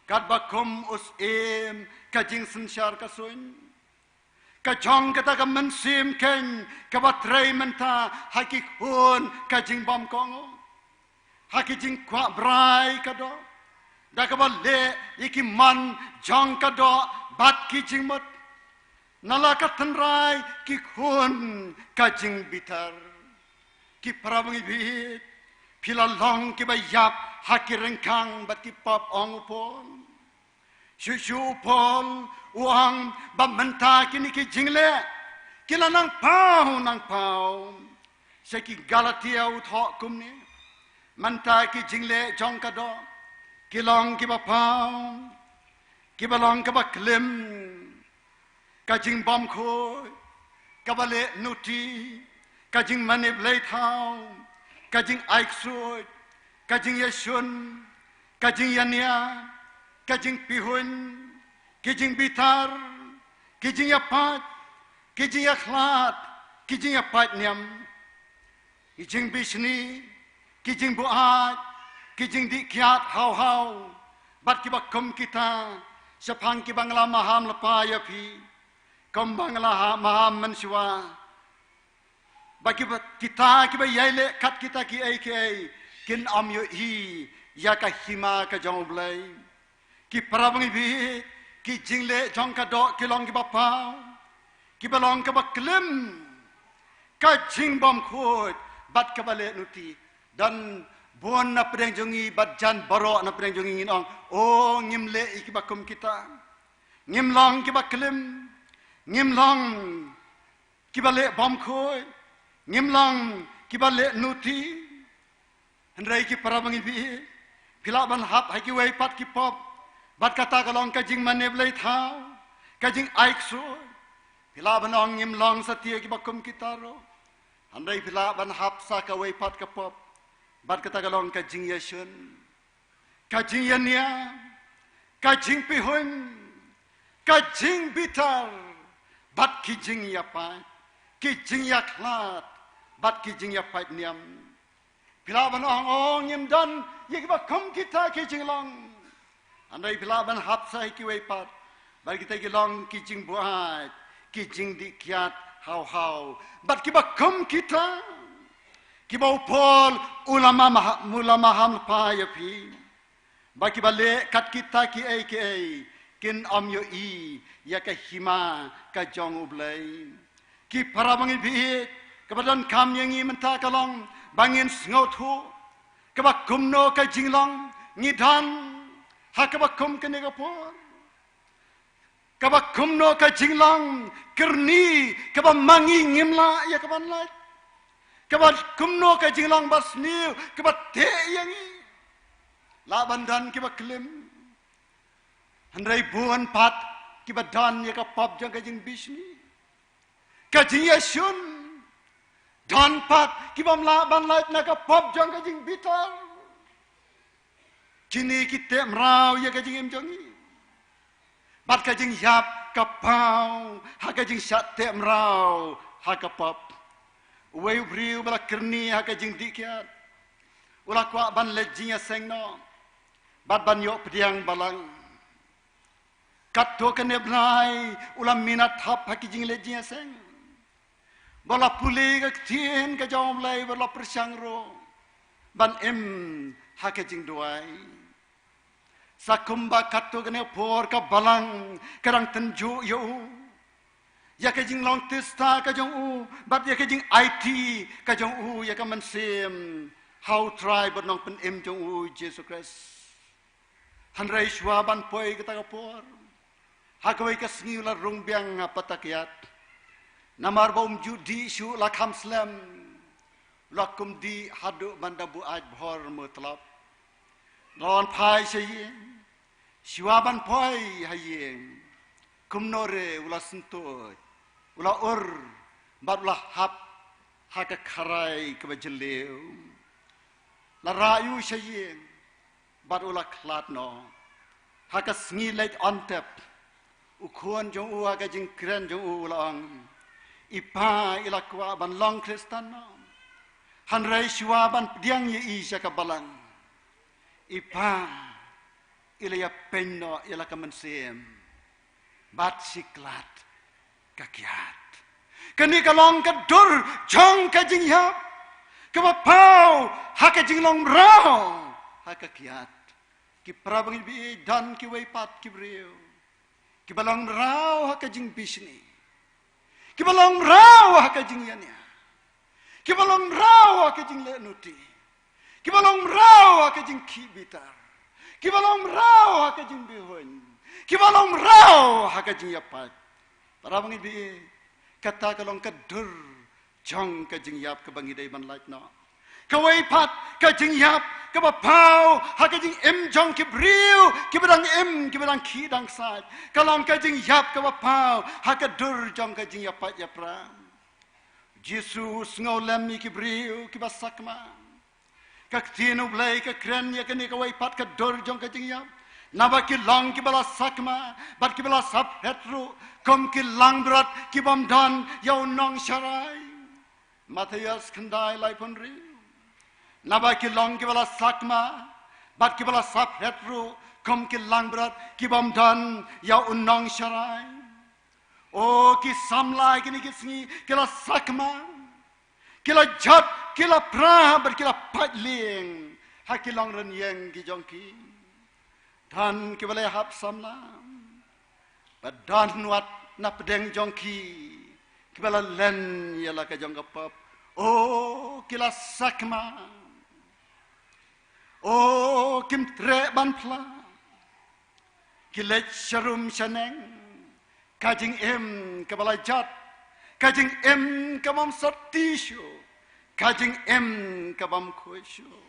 katba kum u syiem ka jingsynshar ka suiñ. Ka jong kata ka mynsiem keiñ kaba trei mynta ha ki khun ka jingbam kohnguh, ha ki jingkwah brai ka doh, da kaba leh ïa ki mon jong ka doh bad ki jingmut. Na la ka tynrai ki khun ka jingbitar. Ki para bangeit, phi la long kiba ïap ha ki ryngkang bad ki pop, ong u Paul. Shuh shuh u Paul u ong ba mynta kine ki jingleh Ki la nang paw, nang paw. Sha ki Galatia u thoh kumne. Mynta ki jingleh jong ka doh ki long kiba paw, kiba long kaba klim. Ka jingbymkhuid, kaba leh nuti, ka jingmane blei thaw, ka jingai ksuid, ka jingïashun, ka jingïania, ka jingpihuiñ, ki jingbitar, ki jingïapait, ki jingïakhlad, ki jingïapait niam, ki jingbishni, ki jingbuaid, ki jingdih kiad haw haw, bad kiba kum kita, shaphang kiba nga la maham lypa ïa phi, kumba nga la ha-, maham mynshuwa. Ba kiba, kita kiba ïai leh kat kita kiei kiei, kin ym ïohi ïa ka hima ka jong U Blei. Ki para bangeit, ki jingleh jong ka doh ki long kiba paw, kiba long kaba klim, ka jingbymkhuid bad kaba leh nuti. Don bun na pdeng jong ngi bad jan baroh na pdeng jong ngi ngin ong, o, ngim leh ïa kiba kum kita. Ngim long kiba klim, ngim long kiba leh bymkhuid, ngim long kiba leh nuti. Hynrei ki para bangeit, phi lah ban hap ha kiwei pat ki pop, bad kata ka long ka jingmane blei thaw, ka jingai ksuid. Phi lah ban ong ngim long satia kiba kum kita ruh. Hynrei phi lah ban hap sa kawei pat ka pop, bad kata ka long ka jingïashun, ka jingïania, ka jingpihuiñ, ka jingbitar, bad ki jingïapait, ki jingïakhlad, bad ki jingïapait niam. Phi lah ban ong, o, ngim don ïa kiba kum kita ki jinglong. Hynrei phi lah ban hap sa ha kiwei pat, bad kita ki long ki jingbuaid, ki jingdih kiad haw haw, bad kiba kum kita, kiba u Paul u la ma-, u la maham lypa ïa phi. Ba kiba leh kat kita kiei kiei, kin ym ïohi ïa ka hima ka jong U Blei. Ki para bangeit, kaba donkam ïa ngi mynta ka long ba ngin sngewthuh kaba kumno ka jinglong ngi don ha kaba kum kane ka por. Kaba kumno ka jinglong kyrni kaba ma ngi ngim lah ïa kaban lait. Kaba kumno ka jinglong basniew kaba teh ïa ngi. Lah ban don kiba klim. Hynrei bun pat kiba don ïa ka pop jong ka jingbishni, ka jingïashun. Don pat kibym lah ban lait na ka pop jong ka jingbitar. Kine ki teh mraw ïa ka jingim jong ngi. Bad ka jingïap ka paw ha ka jingshah teh mraw ha ka pop. Uwei u briew ba la kyrni ha ka jingdih kiad u la kwah ban leit jingïaseng noh bad ban ïoh pdiang balang. Katto katne bnai u la minot thap ha ki jingleit jingïaseng. Ba la pule ka ktien ka jong U Blei, ba la pyrshang ruh ban im ha ka jingduwai. Sa kumba katto katne por ka balang ka dang tynjuh ïa u ïa ka jinglong tista ka jong u bad ïa ka jingaiti ka jong u ïa ka mynsiem ha U Trai bad Nongpynim jong u Jisu Khrist. Hynrei shuwa ban poi kata ka por, ha kawei ka sngi u la rung biang ha pata kiad. Namar ba um ju dih shuh, la kham slem. U la kum dih haduh ban da buaid bhor mutlop. La wan phai sha ïing. Shuwa ban poi ha ïing, kumno re u la syntuid, u la ur bad u la hap ha ka kharai kaba jylliew. La rah ïa u sha ïing bad u la khlad noh. Ha ka sngi leit on tep, u khun jong u ha ka jingkren jong u u la ong, i pa, i la kwah ban long Khristan noh. Hynrei shuwa ban pdiang ïa i sha ka balang, i pa, i la ïapeiñ noh ïa la ka mynsiem bad shi khlad ka kiad. Kane ka long ka dur jong ka jingïap kaba paw ha ka jinglong mraw ha ka kiad. Ki para bangeit, don kiwei pat ki briew kiba long mraw ha ka jingbishni, kiba long mraw ha ka jingïania, kiba long mraw ha ka jingleh nuti, kiba long mraw ha ka jingkhih bitar, kiba long mraw ha ka jingbihuiñ, kiba long mraw ha ka jingïapait. Para bangeit, Kata ka long ka dur jong ka jingïap kaba ngi dei ban lait noh. Kawei pat ka jingïap kaba paw ha ka jingim jong ki briew kiba dang im, kiba dang khih dang sait, ka long ka jingïap kaba paw ha ka dur jong ka jingïapait ïapra. Jisu u sngewlem ïa ki briew kiba sakma. Ka ktien U Blei ka kren ïa kane kawei pat ka dur jong ka jingïap. Naba ki long kiba la sakma bad kiba la sap het ruh kum ki langbrot kibym don ïa u nongsharai. Mathaios khyndai laiphew hynriew. Naba ki long kiba la sakma bad kiba la sap het ruh kum ki langbrot kibym don ïa u nongsharai. O ki samla kine ki sngi ki la sakma, ki la jot, ki la pra bad ki la pait lieng ha ki long rynïeng ki jong ki. Don kiba la hap samla bad don wat na pdeng jong ki kiba la len ïa la ka jong ka pop. O ki la sakma, o kim treh ban phla. Ki leit sharum shaneng, ka jingim kaba la jot, ka jingim kabym sati shuh, ka jingim kabym khuid shuh.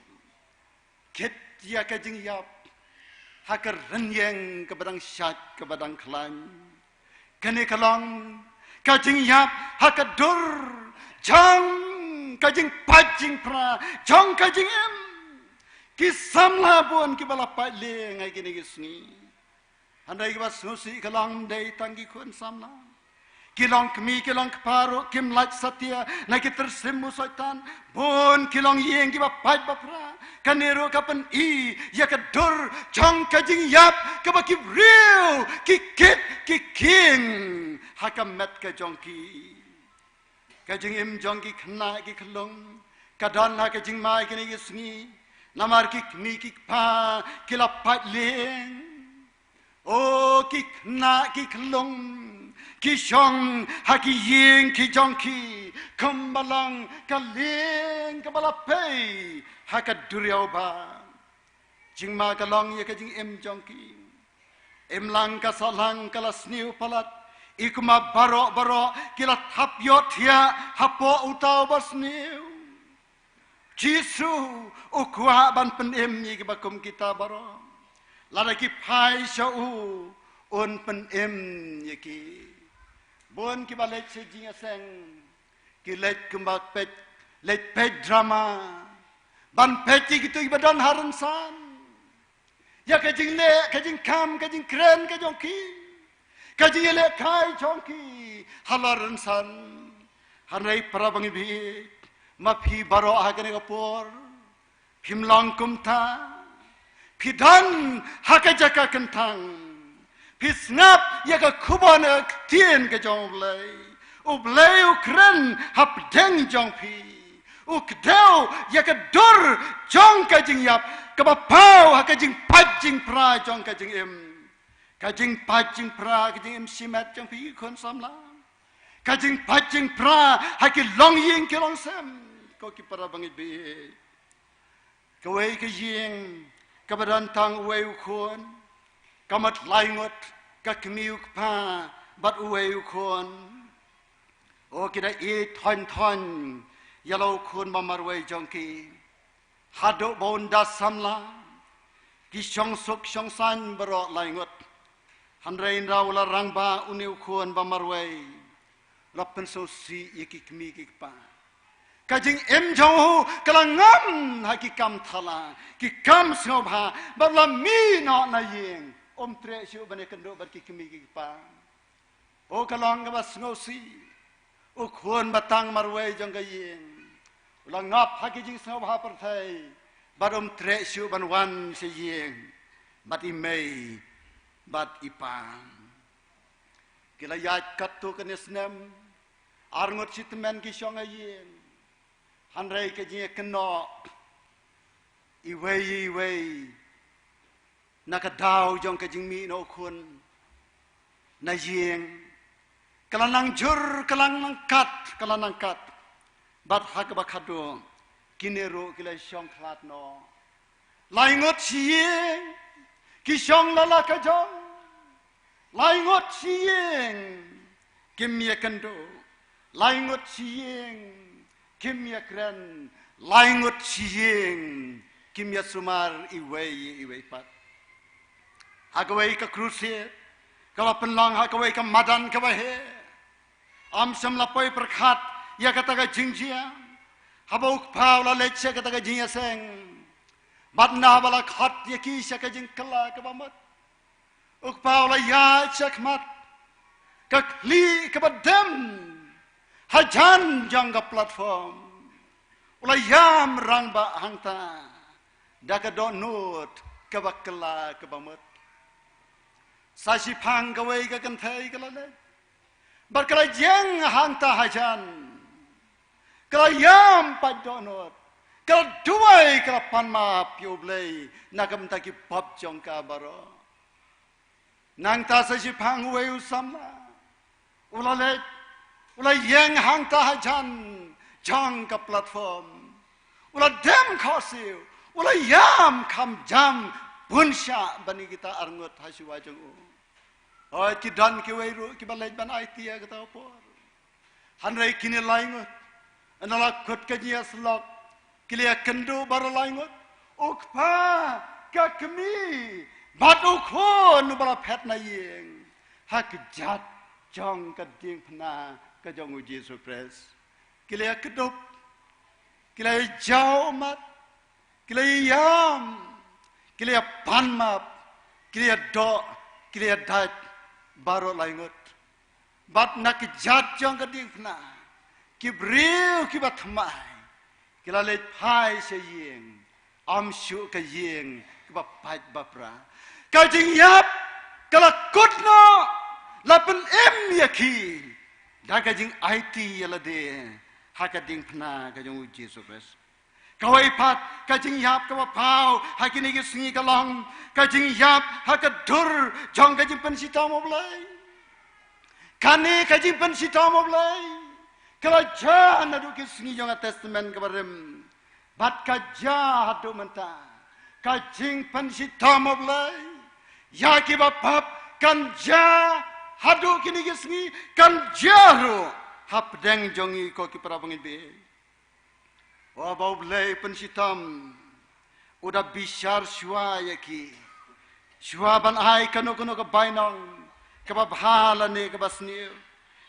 Kit ïa ka jingïap ha ka rynïeng kaba dang shait kaba dang khlaiñ. Kane ka long ka jingïap ha ka dur jong ka jingpait jingpra jong ka jingim. Ki samla bun kiba la pait lieng ha kine ki sngi. Hynrei kiba sngewsih ka long ym dei tang ki khun samla. Ki long kmie, ki long kpa ruh kim lait satia na ki tyrsim u Soitan. Bun ki longïing kiba pait ba pra. Kane ruh ka pyni ïa ka dur jong ka jingïap kaba ki briew ki kit ki king ha ka met ka jong ki. Ka jingim jong ki khynnah ki khyllung ka don ha ka jingma kine ki sngi. Namar ki kmie ki kpa ki la pait lieng. O ki khynnah ki khyllung ki shong ha ki ïing ki jong ki kumba long ka lieng kaba la pei ha ka duriaw ba. Jingma ka long ïa ka jingim jong ki. Imlang ka sahlang ka la sniew palat. I kumba baroh baroh ki la thap ïohthiah hapoh uta uba sniew. Jisu u kwah ban pynim ïa kiba kum kita baroh. Lada ki phai sha u un pynim ïa ki. Bun kiba leit sha jingïaseng ki leit kumba peit, leit peit drama. Ban peit ïa kito kiba don ha rynsan. Ïa ka jingleh, ka jingkham, ka jingkren ka jong ki, ka jingïalehkai jong ki halor rynsan. Hynrei para bangeit, ma phi baroh ha kane ka por phim long kumta. Phi don ha ka jaka kynthang. Phi sngap ïa ka khubor na ka ktien ka jong U Blei. U Blei u kren hapdeng jong phi. U kdew ïa ka dur jong ka jingïap kaba paw ha ka jingpait jingpra jong ka jingim. Ka jingpait jingpra ka jingim shimet jong phi ki khun samla. Ka jingpait jingpra ha ki longïing ki longsem. Ko ki para bangeit baieit. Kawei ka ïing kaba don tang uwei u khun. Ka mut lai ngut ka kmie u kpa bad uwei u khun. O ki da ïeit thoiñ thoiñ ïa la u khun ba marwei jong ki. Haduh ba un da samla ki shong suk shong saiñ baroh lai ngut. Hynrei ynda u la rangbah une u khun ba marwei la pynsngewsih ïa ki kmie ki kpa. Ka jingim jong u ka la ngam ha ki kam thala, ki kam sngewbha, bad la mih noh na ïing. Um treh shuh ban ïakynduh bad ki kmie ki kpa. O ka long kaba sngewsih. U khun ba tang marwei jong ka ïing u la ngop ha ki jingsngewbha pyrthei bad um treh shuh ban wan sha ïing bad i mei bad i pa. Ki la ïaid katto katne snem, ar ngut shi tymmen ki shong ha ïing. Hynrei ka jingïakynnoh iwei iwei na ka daw jong ka jingmih na u khun na ïing ka la nang jur, ka la nang kat, ka la nang kat. Bad ha kaba khadduh kine ruh ki la shong khlad noh. Lai ngut shi ïing ki shong la la ka jong. Lai ngut shi ïing kim ïakynduh. Laingut shi ïing kim ïakren, laingut shi ïing kim ïasumar iwei ïa iwei pat. Ha kawei ka crusade kaba pynlong ha kawei ka madan kaba heh, ym shym la poi pyrkhat ïa kata ka jingjia. Haba u kpa u la leit sha kata ka jingïaseng, bad naba la khot ïa ki sha ka jingkylla kaba mut, u kpa u la ïaid sha khmat ka khlieh kaba dem hajan jong ka platform. U la ïam rangbah hangta da ka dohnud kaba kylla kaba mut. Sa shiphang kawei ka kynthei ka la leit bad ka la ïeng hangta hajan, ka la ïam pat dohnud, ka la duwai, ka la pan map ïa U Blei na ka bynta ki pop jong ka baroh. Nangta sa shiphang uwei u samla u la leit, u la ïeng hangta hajan jong ka platform, u la dem khohsiew, u la ïam kham jam bun shah ban ïa kita arngut ha shuwa jong u. Hooid, ki don kiwei ruh kiba leit ban aiti ha kata ka por. Hynrei kine laingut, ynda la kut ka jingïasyllok, ki la ïakynduh baroh laingut, u kpa, ka kmie bad u khun uba la phet na ïing, ha kjat jong ka diengphna ka jong U Jisu Khrist. Ki la ïakdup, ki la ïajaw ummat, ki la ïam, ki la ïapan map, ki la ïadoh, ki la ïadait baroh laingut. Bad na kjat jong ka diengphna, ki briew kiba thymmai ki la leit phai sha ïing, ym shuh ka ïing kaba pait ba pra. Ka jingïap ka la kut noh, la pynim ïa ki da ka jingaiti ïalade ha ka diengphna ka jong U Jisu Khrist. Kawei pat ka jingïap kaba paw ha kine ki sngi ka long ka jingïap ha ka dur jong ka jingpynshitom U Blei. Kane ka jingpynshitom U Blei ka la jia naduh ki sngi jong ka Testament kaba rim, bad ka jia haduh mynta. Ka jingpynshitom U Blei ïa kiba pap kan jia haduh kine ki sngi, kan jia ruh hapdeng jong ngi, ko ki para bangeit. Haba U Blei pynshitom, u da bishar shuwa ïa ki, shuwa ban ai kano kano ka bainong kaba bha lane kaba sniew.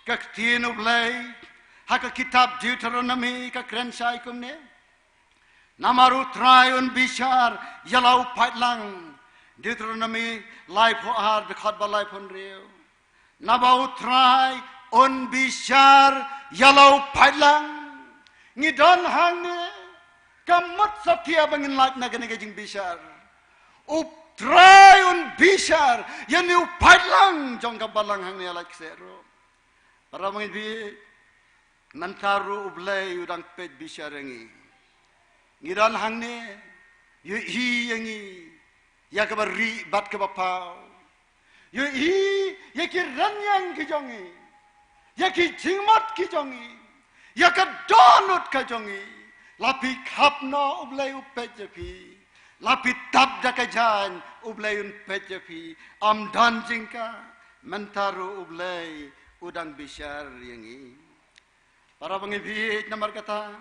Ka ktien U Blei ha ka kitab Deuteronomi ka kren shai kumne: Namar U Trai un bishar ïa la u paitlang. Deuteronomi laiphew ar, dkhot ba laiphew hynriew. Naba U Trai un bishar ïa la u paitlang. Ngi don hangne, ka mut satia ba ngin lait na kane ka jingbishar. U Trai un bishar ïa une u paitlang jong ka balang hangne, ïa lait kseh ruh. Para bangeit, mynta ruh U Blei u dang peit bishar ïa ngi. Ngi don hangne, ïohi ïa ngi ïa kaba rieh bad kaba paw. Ïohi ïa ki rynïeng ki jong ngi, ïa ki jingmut ki jong ngi, ïa ka dohnud ka jong ngi. La phi khap noh, U Blei u peit ïa phi. La phi tap da ka jaiñ, U Blei un peit ïa phi. Ym don jingkha, mynta ruh U Blei u dang bishar ïa ngi. Para bangeit, namar kata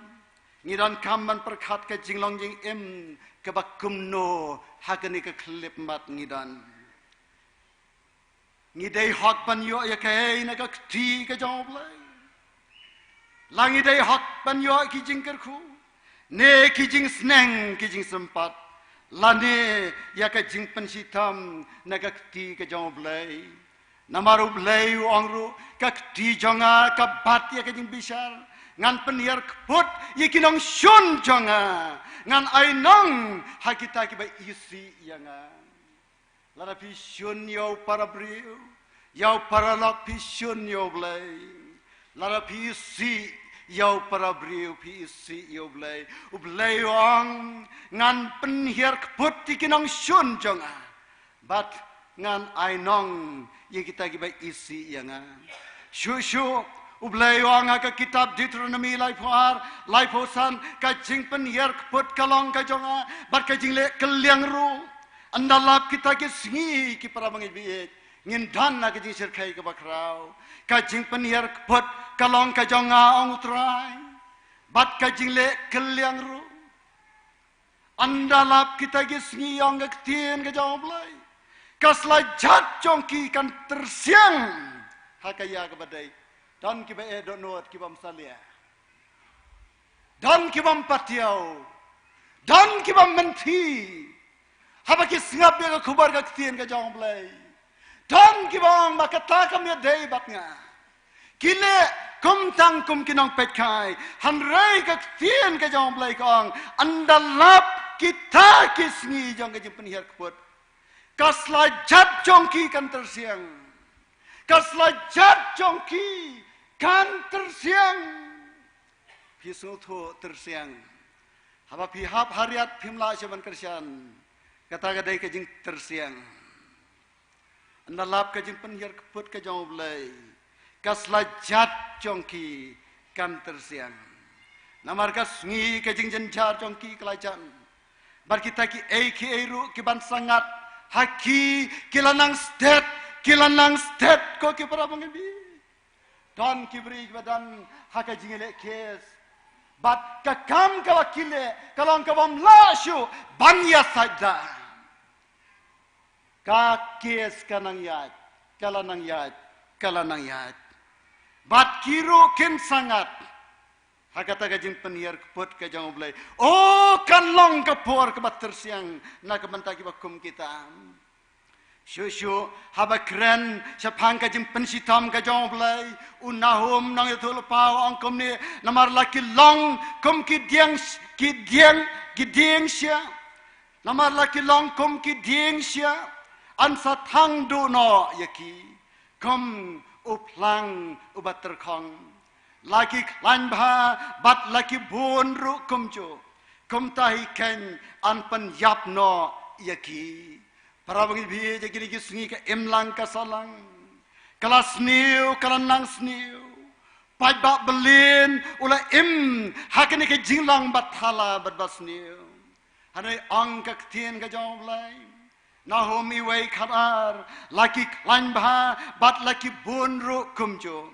ngi donkam ban pyrkhat ka jinglong jingim kaba kumno ha kane ka khyllipmat ngi don. Ngi dei hok ban ïoh ïa kaei na ka kti ka jong U Blei? La ngi dei hok ban ïoh ki jingkyrkhu, ne ki jingsneng, ki jingsympat, lane ïa ka jingpynshitom na ka kti ka jong U Blei? Namar U Blei u ong ruh, ka kti jong nga ka bat ïa ka jingbishar. Ngan pynhiar kput ïa ki nongshun jong nga. Ngan ainong ha kita kiba isih ïa nga. Lada phi shun ïa u para briew, ïa u paralok phi shun ïa U Blei. Lada phi isih ïa u para briew phi isih ïa U Blei. U Blei u ong, ngan pynhiar kput ïa ki nongshun jong nga, bad ngan ainong ïa kita kiba isih ïa nga. Shuh shuh U Blei u ong ha ka kitab Deuteronomi laiphew ar, laiphew san, ka jingpynhiar kput ka long ka jong nga bad ka jingleh kylliang ruh. Ynda lap kita ki sngi, ki para bangeit, Ngin don ha ka jingshyrkhei kaba khraw. Ka jingpynhiar kput ka long ka jong nga, ong U Trai, bad ka jingleh kylliang ruh. Ynda lap kita ki sngi, ong ka ktien ka jong U Blei, ka slajat jong ki kan tyrsiang ha ka ïa kaba dei. Don kiba eh dohnud, kibym salia. Don kibym patiaw. Don kibym mynthi haba ki sngap ïa ka khubor ka ktien ka jong U Blei. Don kiba ong ba kata kam ïadei bad nga. Ki leh kumtang kum ki nongpeitkai. Hynrei ka ktien ka jong U Blei ka ong, ynda lap kita ki sngi jong ka jingpynhiar kput, ka slajat jong ki kan tyrsiang. Ka slajat jong ki kan tyrsiang. Phi sngewthuh, tyrsiang. Haba phi hap ha riat phim lah shuh ban kyrshan. Kata ka dei ka jingtyrsiang. Ynda lap ka jingpynhiar kput ka jong U Blei, ka slajat jong ki kan tyrsiang. Namar ka sngi ka jingjynjar jong ki ka la jan. Bad kita kiei kiei ruh kiban sangad ha ki, ki la nang stet, ki la nang stet, ko ki para bangeit. Don ki briew kiba don ha ka jingïaleh kes. Bad ka kam kaba ki leh ka long kabym lah shuh ban ïasaid da. Ka kes ka nang ïaid, ka la nang ïaid, ka la nang ïaid. Bad ki ruh kin sangad ha kata ka jingpynhiar kput ka jong U Blei. O, kan long ka por kaba tyrsiang na ka bynta kiba kum kita. Shuh shuh haba kren shaphang ka jingpynshitom ka jong U Blei, u Nahum nongïathuhlypa u ong kumne: Namar la ki long kum ki dieng, ki dieng, ki dieng shyiah. Namar la ki long kum ki dieng shyiah, yn sa thang duh noh ïa ki kum u phlang uba tyrkhong. La ki khlaiñ bha bad la ki bun ruh kumjuh, kumta hi keiñ yn pynïap noh ïa ki. Para bangeit, ïa kine ki sngi ka imlang ka sahlang. Ka la sniew, ka la nang sniew. Paidbah Berlin u la im ha kane ka jinglong ba thala bad ba sniew. Hynrei ong ka ktien ka jong U Blei, Nahum wei khatar: La ki khlaiñ bha bad la ki bun ruh kumjuh,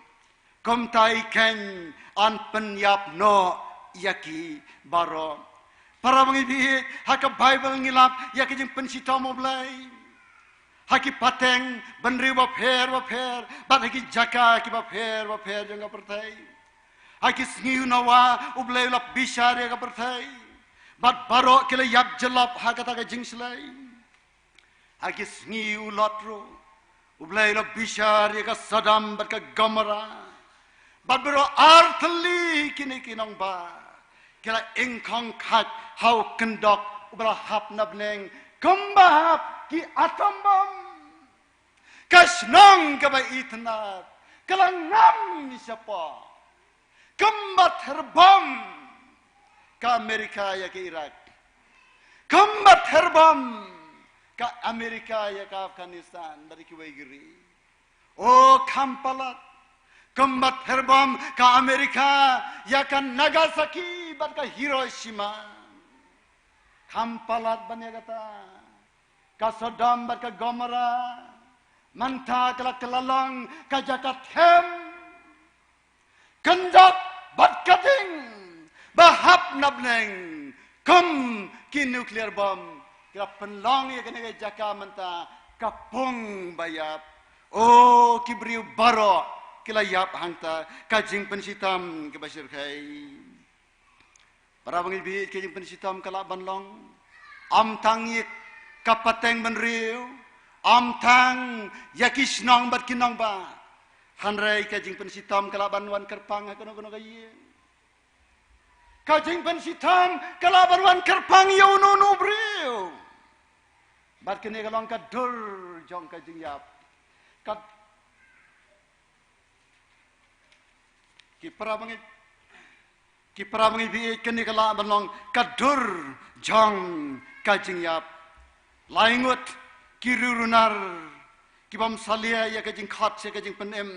kumta hi keiñ yn pynïap noh ïa ki baroh. Para bangeit, ha ka Baibl ngi lap ïa ka jingpynshitom U Blei ha ki pateng bynriew bapher bapher bad ha ki jaka kiba pher bapher jong ka pyrthei. Ha ki sngi u Noah U Blei u la bishar ïa ka pyrthei bad baroh ki la ïap jyllop ha kata ka jingshlei. Ha ki sngi u Lot ruh U Blei u la bishar ïa ka Sodom bad ka Gomorrah. Bad baroh ar tylli kine ki nongbah ki la ingkhong khait ha u kyndok uba la hap na bneng kumba hap ki atom bom. Ka shnong kaba itynnad ka la ngam shapoh. Kumba ther bom ka Amerika ïa ka Iraq. Kumba ther bom ka Amerika ïa ka Afghanistan bad kiwei ki ri. O, kham palat. Kumba ther bom ka Amerika ïa ka Nagasaki bad ka Hiroshima. Kham palat ban ïa kata. Ka Sodom bad ka Gomorrah mynta ka la kylla long ka jaka them, kyndok bad ka ding ba hap na bneng kum ki nuclear bomb. Ki la pynlong ïa kane ka jaka mynta ka pung ba ïap. O, ki briew baroh ki la ïap hangta. Ka jingpynshitom kaba shyrkhei. Para bangeit, ka jingpynshitom ka lah ban long. Ym tang ïa ka pateng bynriew, ym tang ïa ki shnong bad ki nongbah. Hynrei ka jingpynshitom ka lah ban wan kyrpang ha kano kano ka ïing. Ka jingpynshitom ka lah ban wan kyrpang ïa uno uno u briew. Bad kane ka long ka dur jong ka jingïap. Ka, ki para bangeit, ki para bangeit, kane ka lah ban long ka dur jong ka jingïap. Lai ngut ki riewrunar kibym salia ïa ka jingkhot sha ka jingpynim.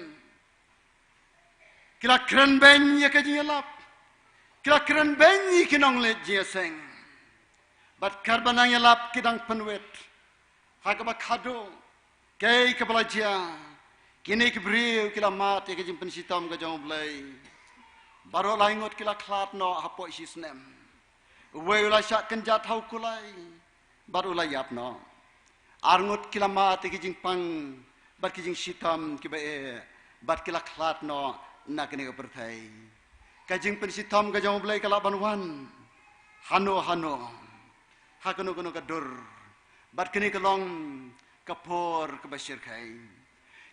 Ki la kren beiñ ïa ka jingïalap. Ki la kren beiñ ïa ki nongleit jingïaseng. Bad katba nang ïalap ki dang pynwit ha kaba khadduh. Kaei kaba la jia? Kine ki briew ki la mad ïa ka jingpynshitom ka jong U Blei. Baroh lai ngut ki la khlad noh hapoh shi snem. Uwei u la shah kynjat ha u kulai bad u la ïap noh. Ar ngut ki la mad ïa ki jingpang bad ki jingshitom kiba eh bad ki la khlad noh na kane ka pyrthei. Ka jingpynshitom ka jong U Blei ka lah ban wan hano hano, ha kano kano ka dur. Bad kane ka long ka por kaba shyrkhei.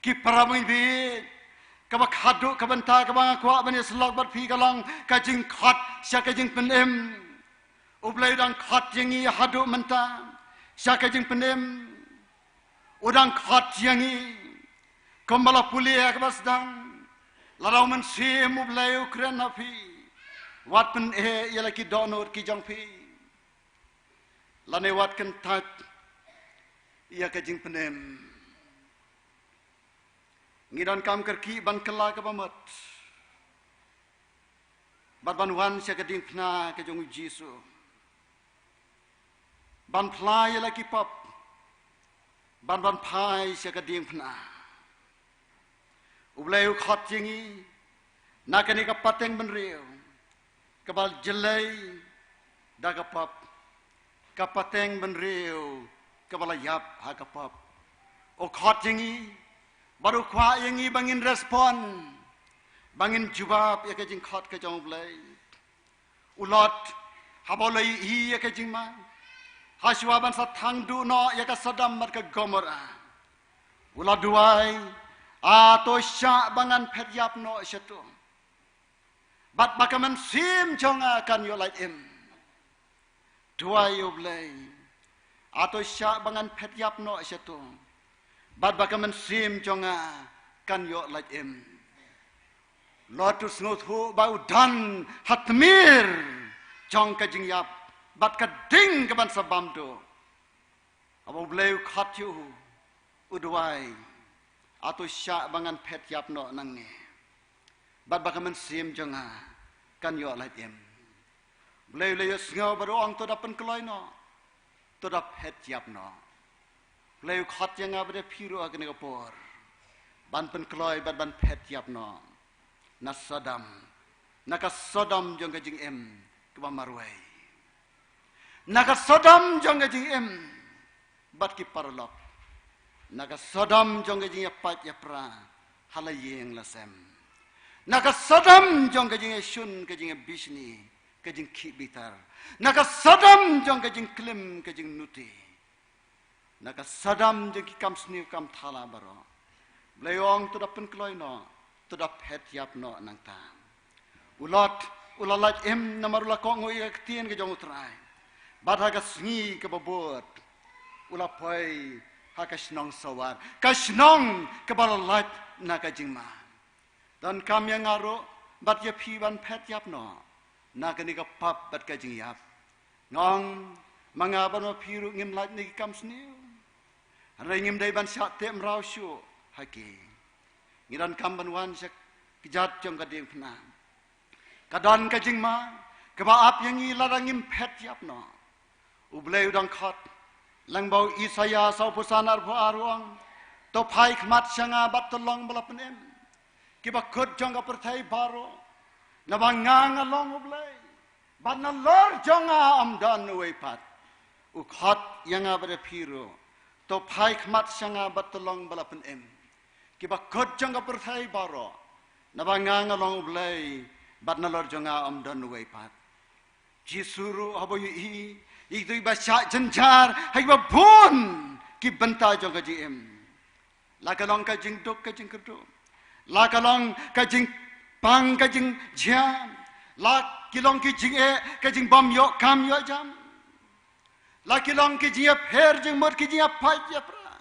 Ki para bangeit, kaba khadduh ka bynta kaba nga kwah ban ïasyllok bad phi ka long ka jingkhot sha ka jingpynim. U Blei u dang khot ïa ngi haduh mynta sha ka jingpynim. U dang khot ïa ngi. Kumba la pule ha kaba sdang, lada U Mynsiem U Blei u kren ha phi, wat pyneh ïa la ki dohnud ki jong phi, lane wat kyntait ïa ka jingpynim. Ngi donkam kyrkieh ban kylla kaba mut bad ban wan sha ka diengphna ka jong U Jisu, ban phla ïa la ki pap, ban ban phai sha ka diengphna. U Blei u khot ïa ngi na kane ka pateng bynriew kaba jlei da ka pap, ka pateng bynriew kaba la ïap ha ka pap. U khot ïa ngi bad u kwah ïa ngi ba ngin respond, ba ngin jubab ïa ka jingkhot ka jong U Blei. U Lot, haba u la ïohi ïa ka jingma, hashwa ban sa thang duh noh ïa ka Sodom bad ka Gomorrah, u la duwai, "A to shah ba ngan phet ïap noh shato, bad ba ka mynsiem jong nga kan ïoh lait im." Duwai ïa U Blei, "A to shah ba ngan phet ïap noh shato, bad ba ka mynsiem jong nga kan ïoh lait im." Lot u sngewthuh ba u don ha tmier jong ka jingïap bad ka ding ka ban sa bam duh. Haba U Blei u khot ïa u, u duwai, "A to shah ba ngan phet ïap noh nangne, bad ba ka mynsiem jong nga kan ïoh lait im." U Blei u la ïohsngew bad u ong, "To da pynkloi noh, to da phet ïap noh." U Blei u khot ïa nga bad ïa phi ruh ha kane ka por ban pynkloi bad ban phet ïap noh na Sodom, na ka Sodom jong ka jingim kaba marwei, na ka Sodom jong ka jingim bad ki paralok, na ka Sodom jong ka jingïapait ïapra ha la ïing la sem, na ka Sodom jong ka jingïashun, ka jingïabishni, ka jingkhih bitar, na ka Sodom jong ka jingklim, ka jingnuti, na ka Sodom jong ki kam sniew kam thala baroh. U Blei u ong, "To da pynkloi noh, to da phet ïap noh nangta." U Lot u la lait im namar u la kohnguh ïa ka ktien ka jong U Trai. Bad ha ka sngi kaba bud u la poi ha ka shnong Sowar, ka shnong kaba la lait na ka jingma. Donkam ïa nga ruh bad ïa phi ban phet ïap noh na kane ka pap bad ka jingïap. Nga ong, ma nga bad ma phi ruh ngim lait na ki kam sniew, hynrei ngim dei ban shah teh mraw shuh ha ki. Ngi donkam ban wan sha kjat jong ka diengphna. Ka don ka jingma kaba ap ïa ngi lada ngim phet ïap noh. U Blei u dang khot, lyngba u Isaïah sawphew san, arphew ar u ong, "To phai khmat sha nga bad to long ba la pynim, kiba kut jong ka pyrthei baroh, naba nga nga long U Blei, bad nalor jong nga ym don uwei pat." U khot ïa nga bad ïa phi ruh, "To phai khmat sha nga bad to long ba la pynim, kiba kut jong ka pyrthei baroh, naba nga nga long U Blei, bad nalor jong nga ym don uwei pat." Jisu ruh haba u ïohi ïa kito kiba shah jynjar ha kiba bun ki bynta jong ka jingim, la ka long ka jingduk ka jingkyrduh, la ka long ka jingpang ka jingjia, la ki long ki jingeh ka jingbym ïoh kam ïoh jam, la ki long ki jingïapher jingmut, ki jingïapait ïapra.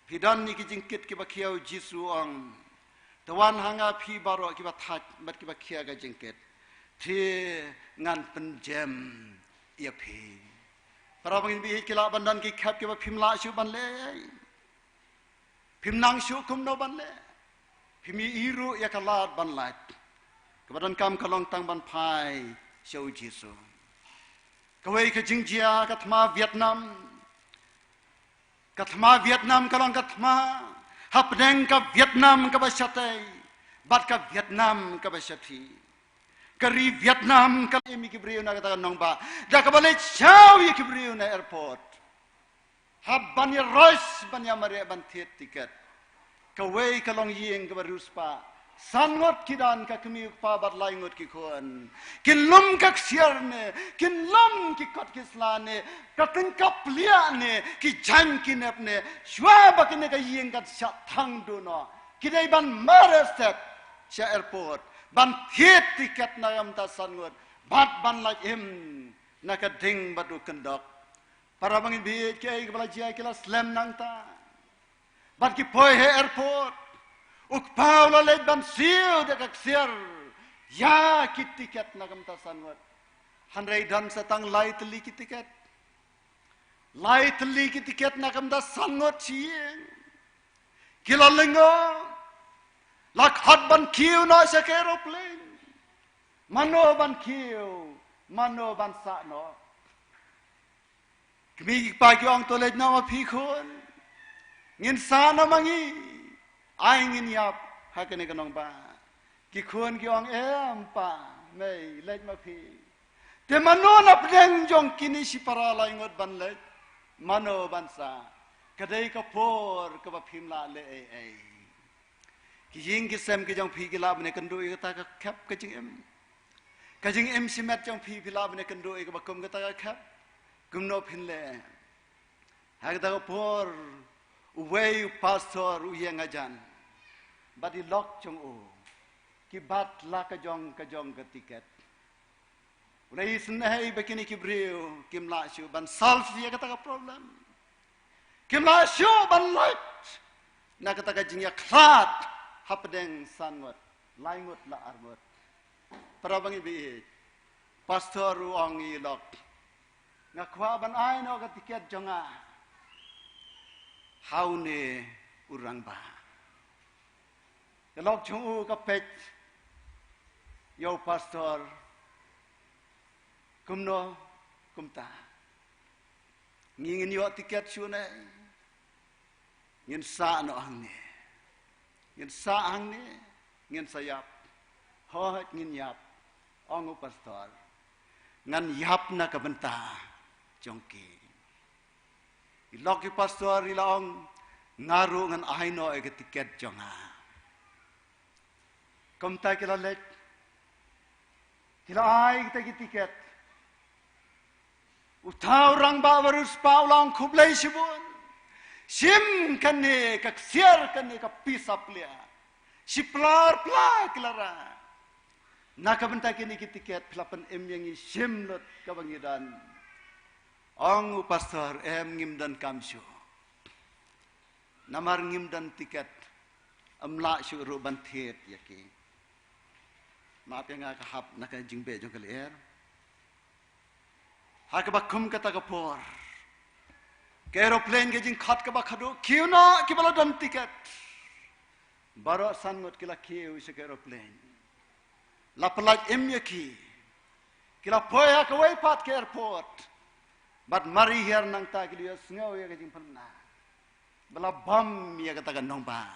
Phi don ïa ki jingkit kiba khia, u Jisu u ong, "To wan ha nga phi baroh kiba thait bad kiba khia ka jingkit, te ngan pynjem ïa phi." Para bangeit, phi lah ban don ki khep kiba phim lah shuh ban leh. Phim nang shuh kumno ban leh. Phim ïohi ruh ïa ka lad ban lait. Kaba donkam ka long tang ban phai sha u Jisu. Kawei ka jingjia ka thma Vietnam, Ka thma Vietnam ka long ka thma hapdeng ka Vietnam kaba shatei bad ka Vietnam kaba shathie. Ka ri Vietnam ka im ïa ki briew na kata ka nongbah da kaba leit shaw ïa ki briew na airport. Hap ban ïa rush ban ïa mareh ban thied tiket. Kawei ka long ïing kaba riewspah. San ngut ki don, ka kmie u kpa bad lai ngut ki khun. Kin lum ka ksiar ne, kin lum ki kot ki sla ne, ka tyngka pliah ne, ki jaiñ ki nep ne, shuwa ba kane ka ïing kan shah thang duh noh. Ki dei ban mareh stet sha airport ban thied tiket na ka bynta san ngut bad ban leit im na ka ding bad u kyndok. Para bangeit, bad kiei kiba la jia ki la slem nangta. Bad ki poi ha airport. U kpa u la leit ban siew da ka ksiar ïa ki tiket na ka bynta san ngut. Hynrei don sa tang lai tylli ki tiket. Lai tylli ki tiket na ka bynta san ngut shi ïing. Ki la lyngngoh. La khot ban kiew noh sha ka aeroplane. Mano ban kiew, mano ban sah noh. Kmie ki kpa ki ong, to leit noh ma phi khun. Ngin sah noh ma ngi. Ai ngin ïap ha kane ka nongbah. Ki khun ki ong, em pa, mei, leit ma phi. Te mano na pdeng jong kine shipara lai ngut ban leit? Mano ban sah? Ka dei ka por kaba phim lah leh ei ei. Ki ïing ki sem ki jong phi ki lah ban ïakynduh ïa kata ka khep ka jingim. Ka jingim shimet jong phi phi lah ban ïakynduh ïa kaba kum kata ka khep. Kumno phin leh? Ha kata ka por uwei u pastor u ïeng hajan bad i lok jong u ki bat la ka jong ka jong ka tiket. U la isynei ba kine ki briew kim lah shuh ban solve ïa kata ka problem. Kim lah shuh ban lait na kata ka jingïakhlad hapdeng san ngut, lai ngut la ar ngut. Para bangeit, bad pastor u ong ïa i lok, nga kwah ban ai noh ka tiket jong nga ha une u rangbah. Ka lok jong u ka peit ïa u pastor, kumno kumta? Ngi ngin ïoh tiket shuh ne? Ngin sah noh hangne. Ngin sah hangne, ngin sa ïap. Hooid ngin ïap, ong u pastor. Ngan ïap na ka bynta jong ki. I lok i pastor i la ong, nga ruh ngan ai noh ïa ka tiket jong nga. Kumta ki la leit. Ki la ai kita ki tiket. Uta u rangbah ba riewspah u la ong, khublei shibun. Shim kane ka ksiar, kane ka pisa pliah. Shi plar pla ki la rah. Na ka bynta kine ki tiket phi la pynim ïa ngi shim lut kaba ngi don. Ong u pastor, em, ngim don kam shuh. Namar ngim don tiket, ym lah shuh ruh ban thied ïa ki. Map ïa nga ka hap na ka jingbeh jong ka lyer. Ha kaba kum kata ka por, ka aeroplane ka jingkhot kaba khadduh, kiew noh kiba la don tiket. Baroh san ngut ki la kiew sha ka aeroplane. La pyllait im ïa ki. Ki la poi ha kawei pat ka airport. Bad mar hiar nangta ki la ïohsngew ïa ka jingpynbna ba la bam ïa kata ka nongbah.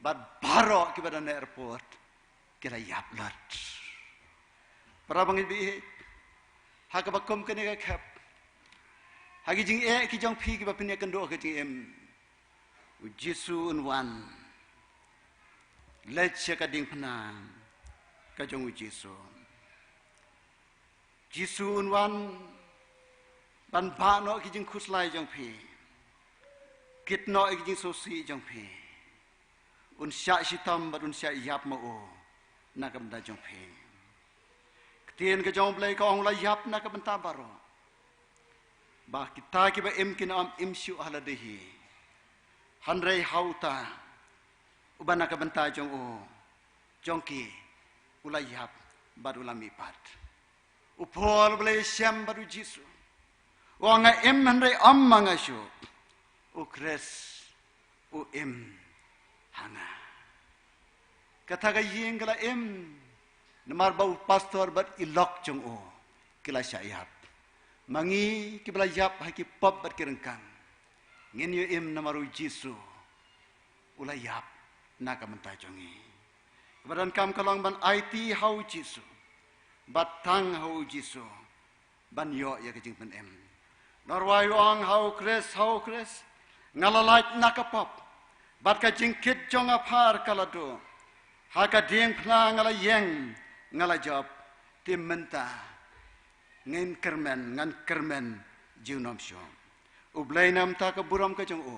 Bad baroh kiba don ha airport ki la ïap lut. Para bangeit, bad ha kaba kum kane ka khep, ha ki jingeh ki jong phi kiba phin ïakynduh ha ka jingim, u Jisu un wan. Leit sha ka diengphna ka jong u Jisu. Jisu un wan ban bah noh ki jingkhuslai jong phi, kit noh ïa ki jingsngewsih jong phi. Un shah shitom bad un shah ïap ma u na ka bynta jong phi. Ktien ka jong u Blei ka ong, u la ïap na ka bynta baroh, ba kita kiba im kin ym im shuh ha lade hi, hynrei ha uta uba na ka bynta jong u, jong ki, u la ïap bad u la mihpat. U Paul u la ïashem bad u Jisu, u ong, nga im hynrei ym ma nga shuh, u Khrist u im ha nga. Kata ka ïing ka la im namar ba u pastor bad i lok jong u ki la shah ïap. Ma ngi kiba la ïap ha ki pop bad ki ryngkang, Ngin ïoh im namar u Jisu u la ïap na ka bynta jong ngi. Kaba donkam ka long ban aiti ha u Jisu, bad tang ha u Jisu ban ïoh ïa ka jingpynim. Nalor u ong, ha u Khrist, ha u Khrist nga la lait na ka pop, bad ka jingkit jong nga phar ka la duh. Ha ka diengphna nga la ïeng, nga la jop. Te mynta ngan kyrmen, ngan kyrmen junom shuh. U Blei na ka bynta ka burom ka jong u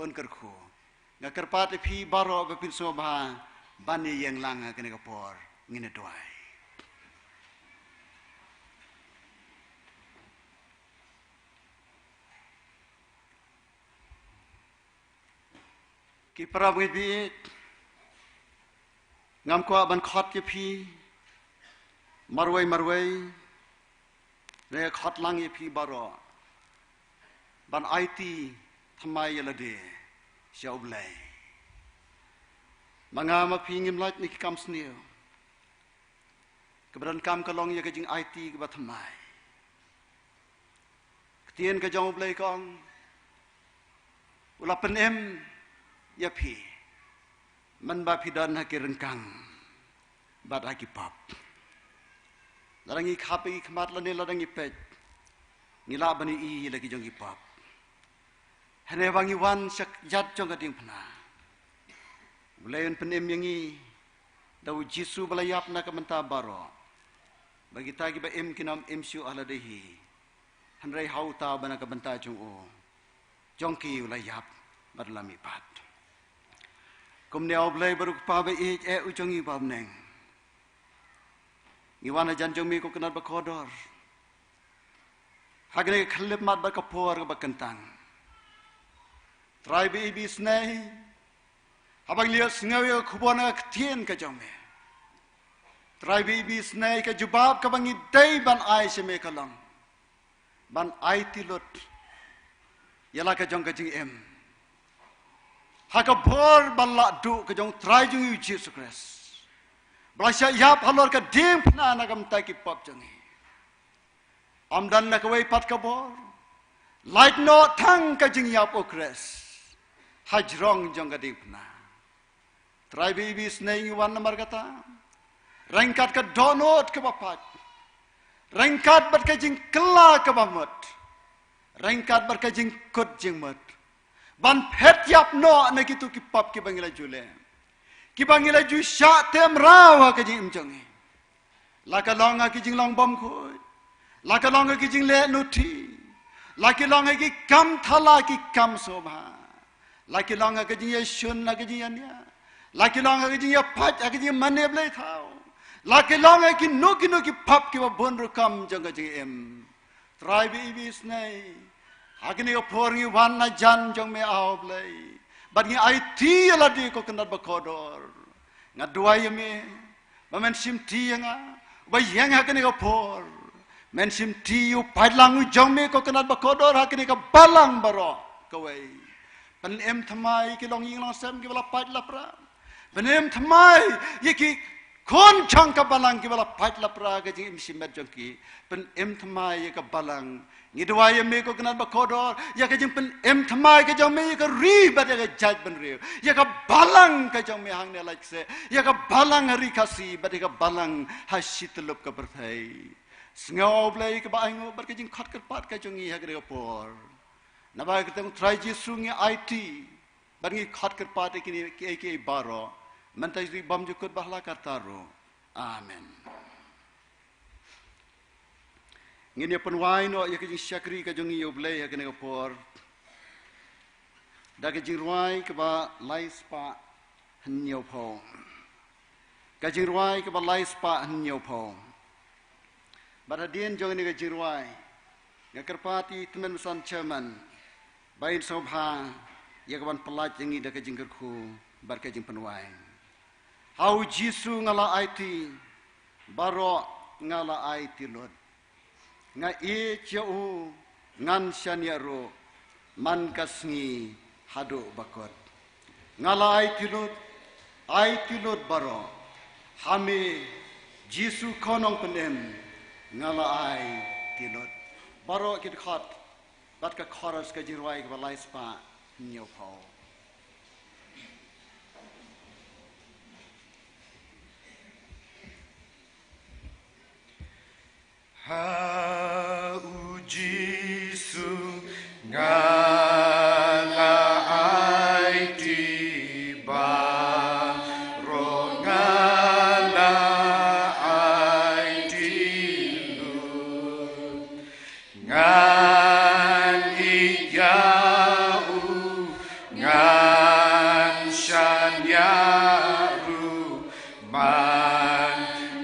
un kyrkhu. Nga kyrpad ïa phi baroh ba phin sngewbha ban ïeng lang ha kane ka por, ngin ïa duwai. Ki para bangeit, ngam kwah ban khot ïa phi marwei marwei, hynrei khot lang ïa phi baroh ban aiti thymmai ïa lade sha u Blei. Ma nga ma phi ngim lait na ki kam sniew. Kaba donkam ka long ïa ka jingaiti kaba thymmai. Ka ktien ka jong u Blei ka ong, u la pynim ïa phi mynba phi don ha ki ryngkang bad ha ki pop. Lada ngi khap ïa ki khmat lane lada ngi peit, ngi lah ban ïohi ïa la ki jong ki pop. Hynrei ba ngi wan sha ka jait jong ka diengphna, u Blei un pynim ïa ngi da u Jisu ba la ïap na ka bynta baroh, ba kita kiba im kin ym im shuh ha lade hi, hynrei ha uta ba na ka bynta jong u, jong ki u la ïap bad u la mihpat. Kumne, ah u Blei baroh, Kpa ba ïeit, eh u jong ngi ba ha bneng, ngi wan hajan jong me ko Kynrad Bakordor ha kane ka khyllipmat bad ka por kaba kyntang. Trai ba ïeit ba isynei, haba ngi la ïohsngew ïa ka khubor na ka ktien ka jong me, Trai ba ïeit ba isynei, ka jubab kaba ngi dei ban ai sha me ka long ban aiti lut ïa la ka jong ka jingim ha ka bor ba la duh ka jong u Trai jong ngi u Jisu Khrist, ba la shah ïap halor ka diengphna na ka bynta ki pop jong ngi. Ym don na kawei pat ka bor, lait noh tang ka jingïap, oh Khrist, hajrong jong ka diengphna. Trai ba ïeit ba isynei, ngi wan namar kata, ryngkat ka dohnud kaba pait, ryngkat bad ka jingkylla kaba mut, ryngkat bad ka jingkut jingmut, ban phet ïap noh na kito ki pop kiba ngi la ju leh, kiba ngi la ju shah tem raw ha ka jingim jong ngi. La ka long ha ki jinglong bymkhuid, la ka long ha ki jingleh nuti, la ki long ha ki kam thala, ki kam sngewbha, la ki long ha ka jingïashun, ha ka jingïania, la ki long ha ka jingïapait, ha ka jingmane blei thaw, la ki long ha kino kino ki pop kiba bun rukom jong ka jingim. Trai ba ïeit ba isynei, ha kane ka por ngi wan hajan jong me, ah u Blei, bad ngi aiti ïa lade ko Kynrad Bakordor. Nga duwai ïa me ba men shimti ïa nga uba ïeng ha kane ka por, men shimti ïa u paidlang u jong me ko Kynrad Bakordor ha kane ka balang baroh kawei. Pynim thymmai ïa ki longïing longsem kiba la pait la pra. Pynim thymmai ïa ki khun jong ka balang kiba la pait la pra ka jingim shimet jong ki. Pynim thymmai ïa ka balang. Ngi duwai ïa me ko Kynrad Bakordor, ïa ka jingpynim thymmai ka jong me ïa ka ri bad ïa ka jaitbynriew, ïa ka balang ka jong me hangne ha Laitkasih, ïa ka balang ha Ri Khasi bad ïa ka balang ha shityllup ka pyrthei. Sngew, ah u Blei, kaba ainguh bad ka jingkhot kyrpad ka jong ngi ha kane ka por. Naba ka kyrteng u Trai Jisu ngi aiti bad ngi khot kyrpad ïa kine kiei kiei baroh, mynta, bymjukut bad ha la karta ruh. Amen. Ngin ïa pynwai noh ïa ka jingshakri ka jong ngi ïa u Blei ha kane ka por da ka jingrwai kaba lai spah hynñiewphew. Ka jingrwai kaba lai spah hynñiewphew. Bad hadien jong kane ka jingrwai, nga kyrpad ïa i tymmen basan chairman ba in sngewbha ïa kaban pyllait ïa ngi da ka jingkyrkhu bad ka jingpynwai. Ha u Jisu nga la aiti, baroh nga la aiti lut. Nga ïeit ïa u, ngan shaniah ruh man ka sngi haduh ba kut. Nga la aiti lut, aiti lut baroh. Ha me Jisu ko Nongpynim nga la aiti lut. Baroh ki dkhot. Bad ka chorus ka jingrwai kaba lai spah hynñiew phew. Ha u Jisu nga la aiti baroh, nga la aiti lut. Ngan ïeit ïa u, ngan shaniah ruh man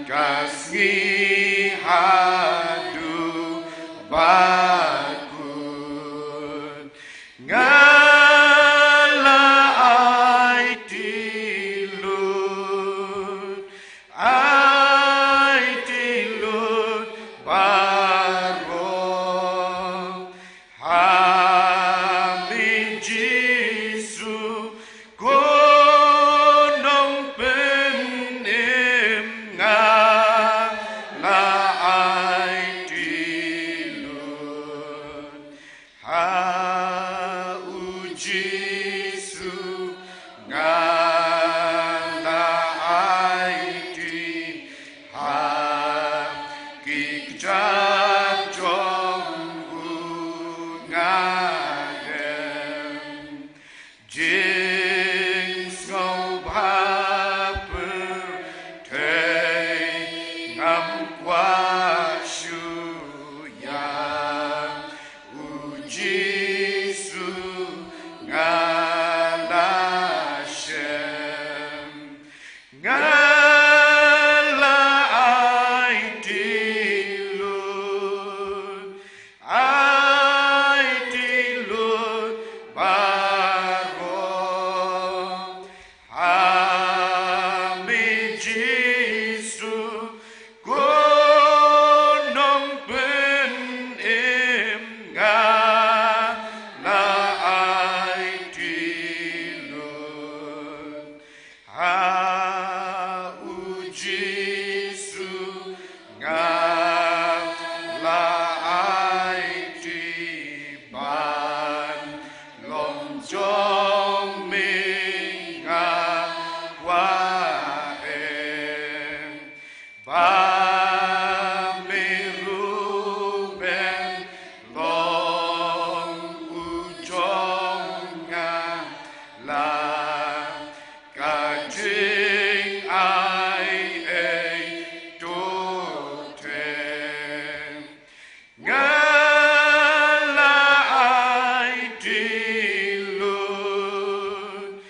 ka sngi haduh ba kut. Nga la aiti lut, aiti lut baroh. Ha me Jisu, ko nongpynim, nga la aiti lut. Ha u Jisu nga la aiti, ha ki kjat jong u nga dem. Jingsngewbha pyrthei ngam kwah shuh ïa u Jisu nga la shem. Nga la aiti lut, aiti lut baroh. Ha me Jisu, ko nongpynim, nga la aiti lut. Ha u Jisu nga la aiti ban long jong me, nga kwah em. Ba me ruh men long u jong nga, la ka jingai ei to te. Nga la aiti lut,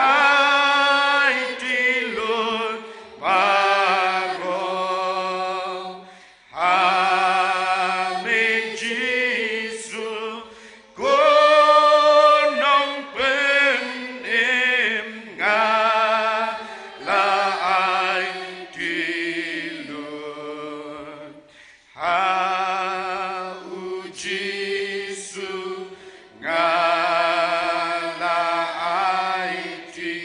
aiti lut baroh. Ha me Jisu, ko nongpynim, nga la aiti lut. Ha u Jisu nga la aiti,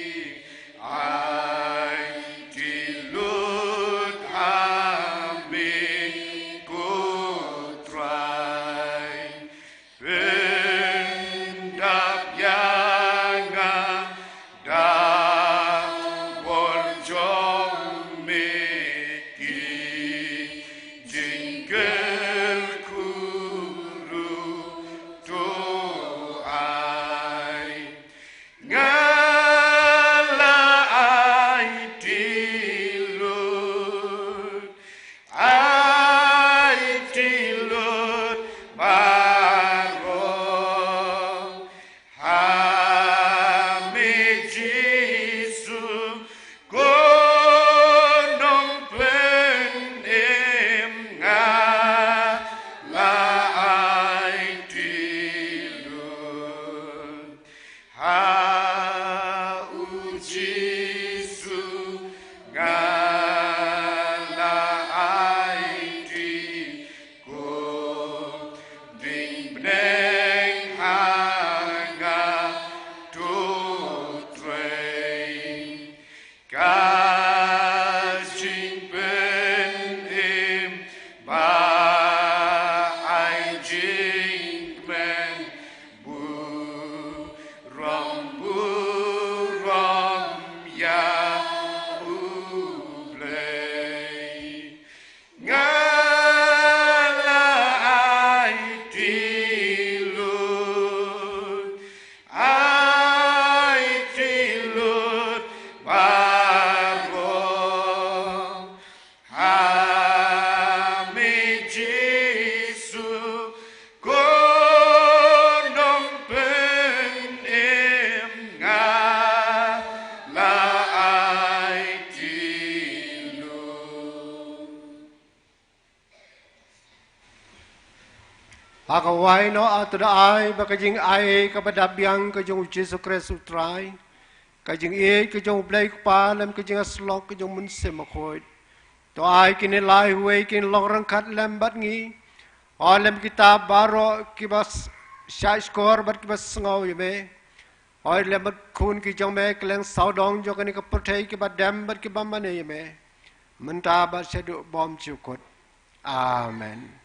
aiti lut ha me ko Trai. Pyndap ïa nga da bor jong me, ki jingkyrkhu ruh to ai. Nga la aiti lut, aiti lut baroh. Ha me Jisu, ko nongpynim, nga la aiti lut. Ha u Jisu nga la aiti, ko ding bneng ha nga, to trei. Ka jingpynim ba ai jingkmen A ka wai noh, a to da ai ba ka jingai kaba da biang ka jong u Jisu Khrist u Trai, ka jingïeit ka jong u Blei Kpa lem ka jingïasyllok ka jong u Mynsiem Bakhuid. To ai kine lai huwei kin long ryngkat lem bad ngi. Oi lem kita baroh kiba s- shah shkor bad kiba sngew ïa me. Oi lem bad khun ki jong me kylleng sawdong jong kane ka pyrthei kiba dem bad kiba mane ïa me, mynta bad shaduh bymjukut. Amen.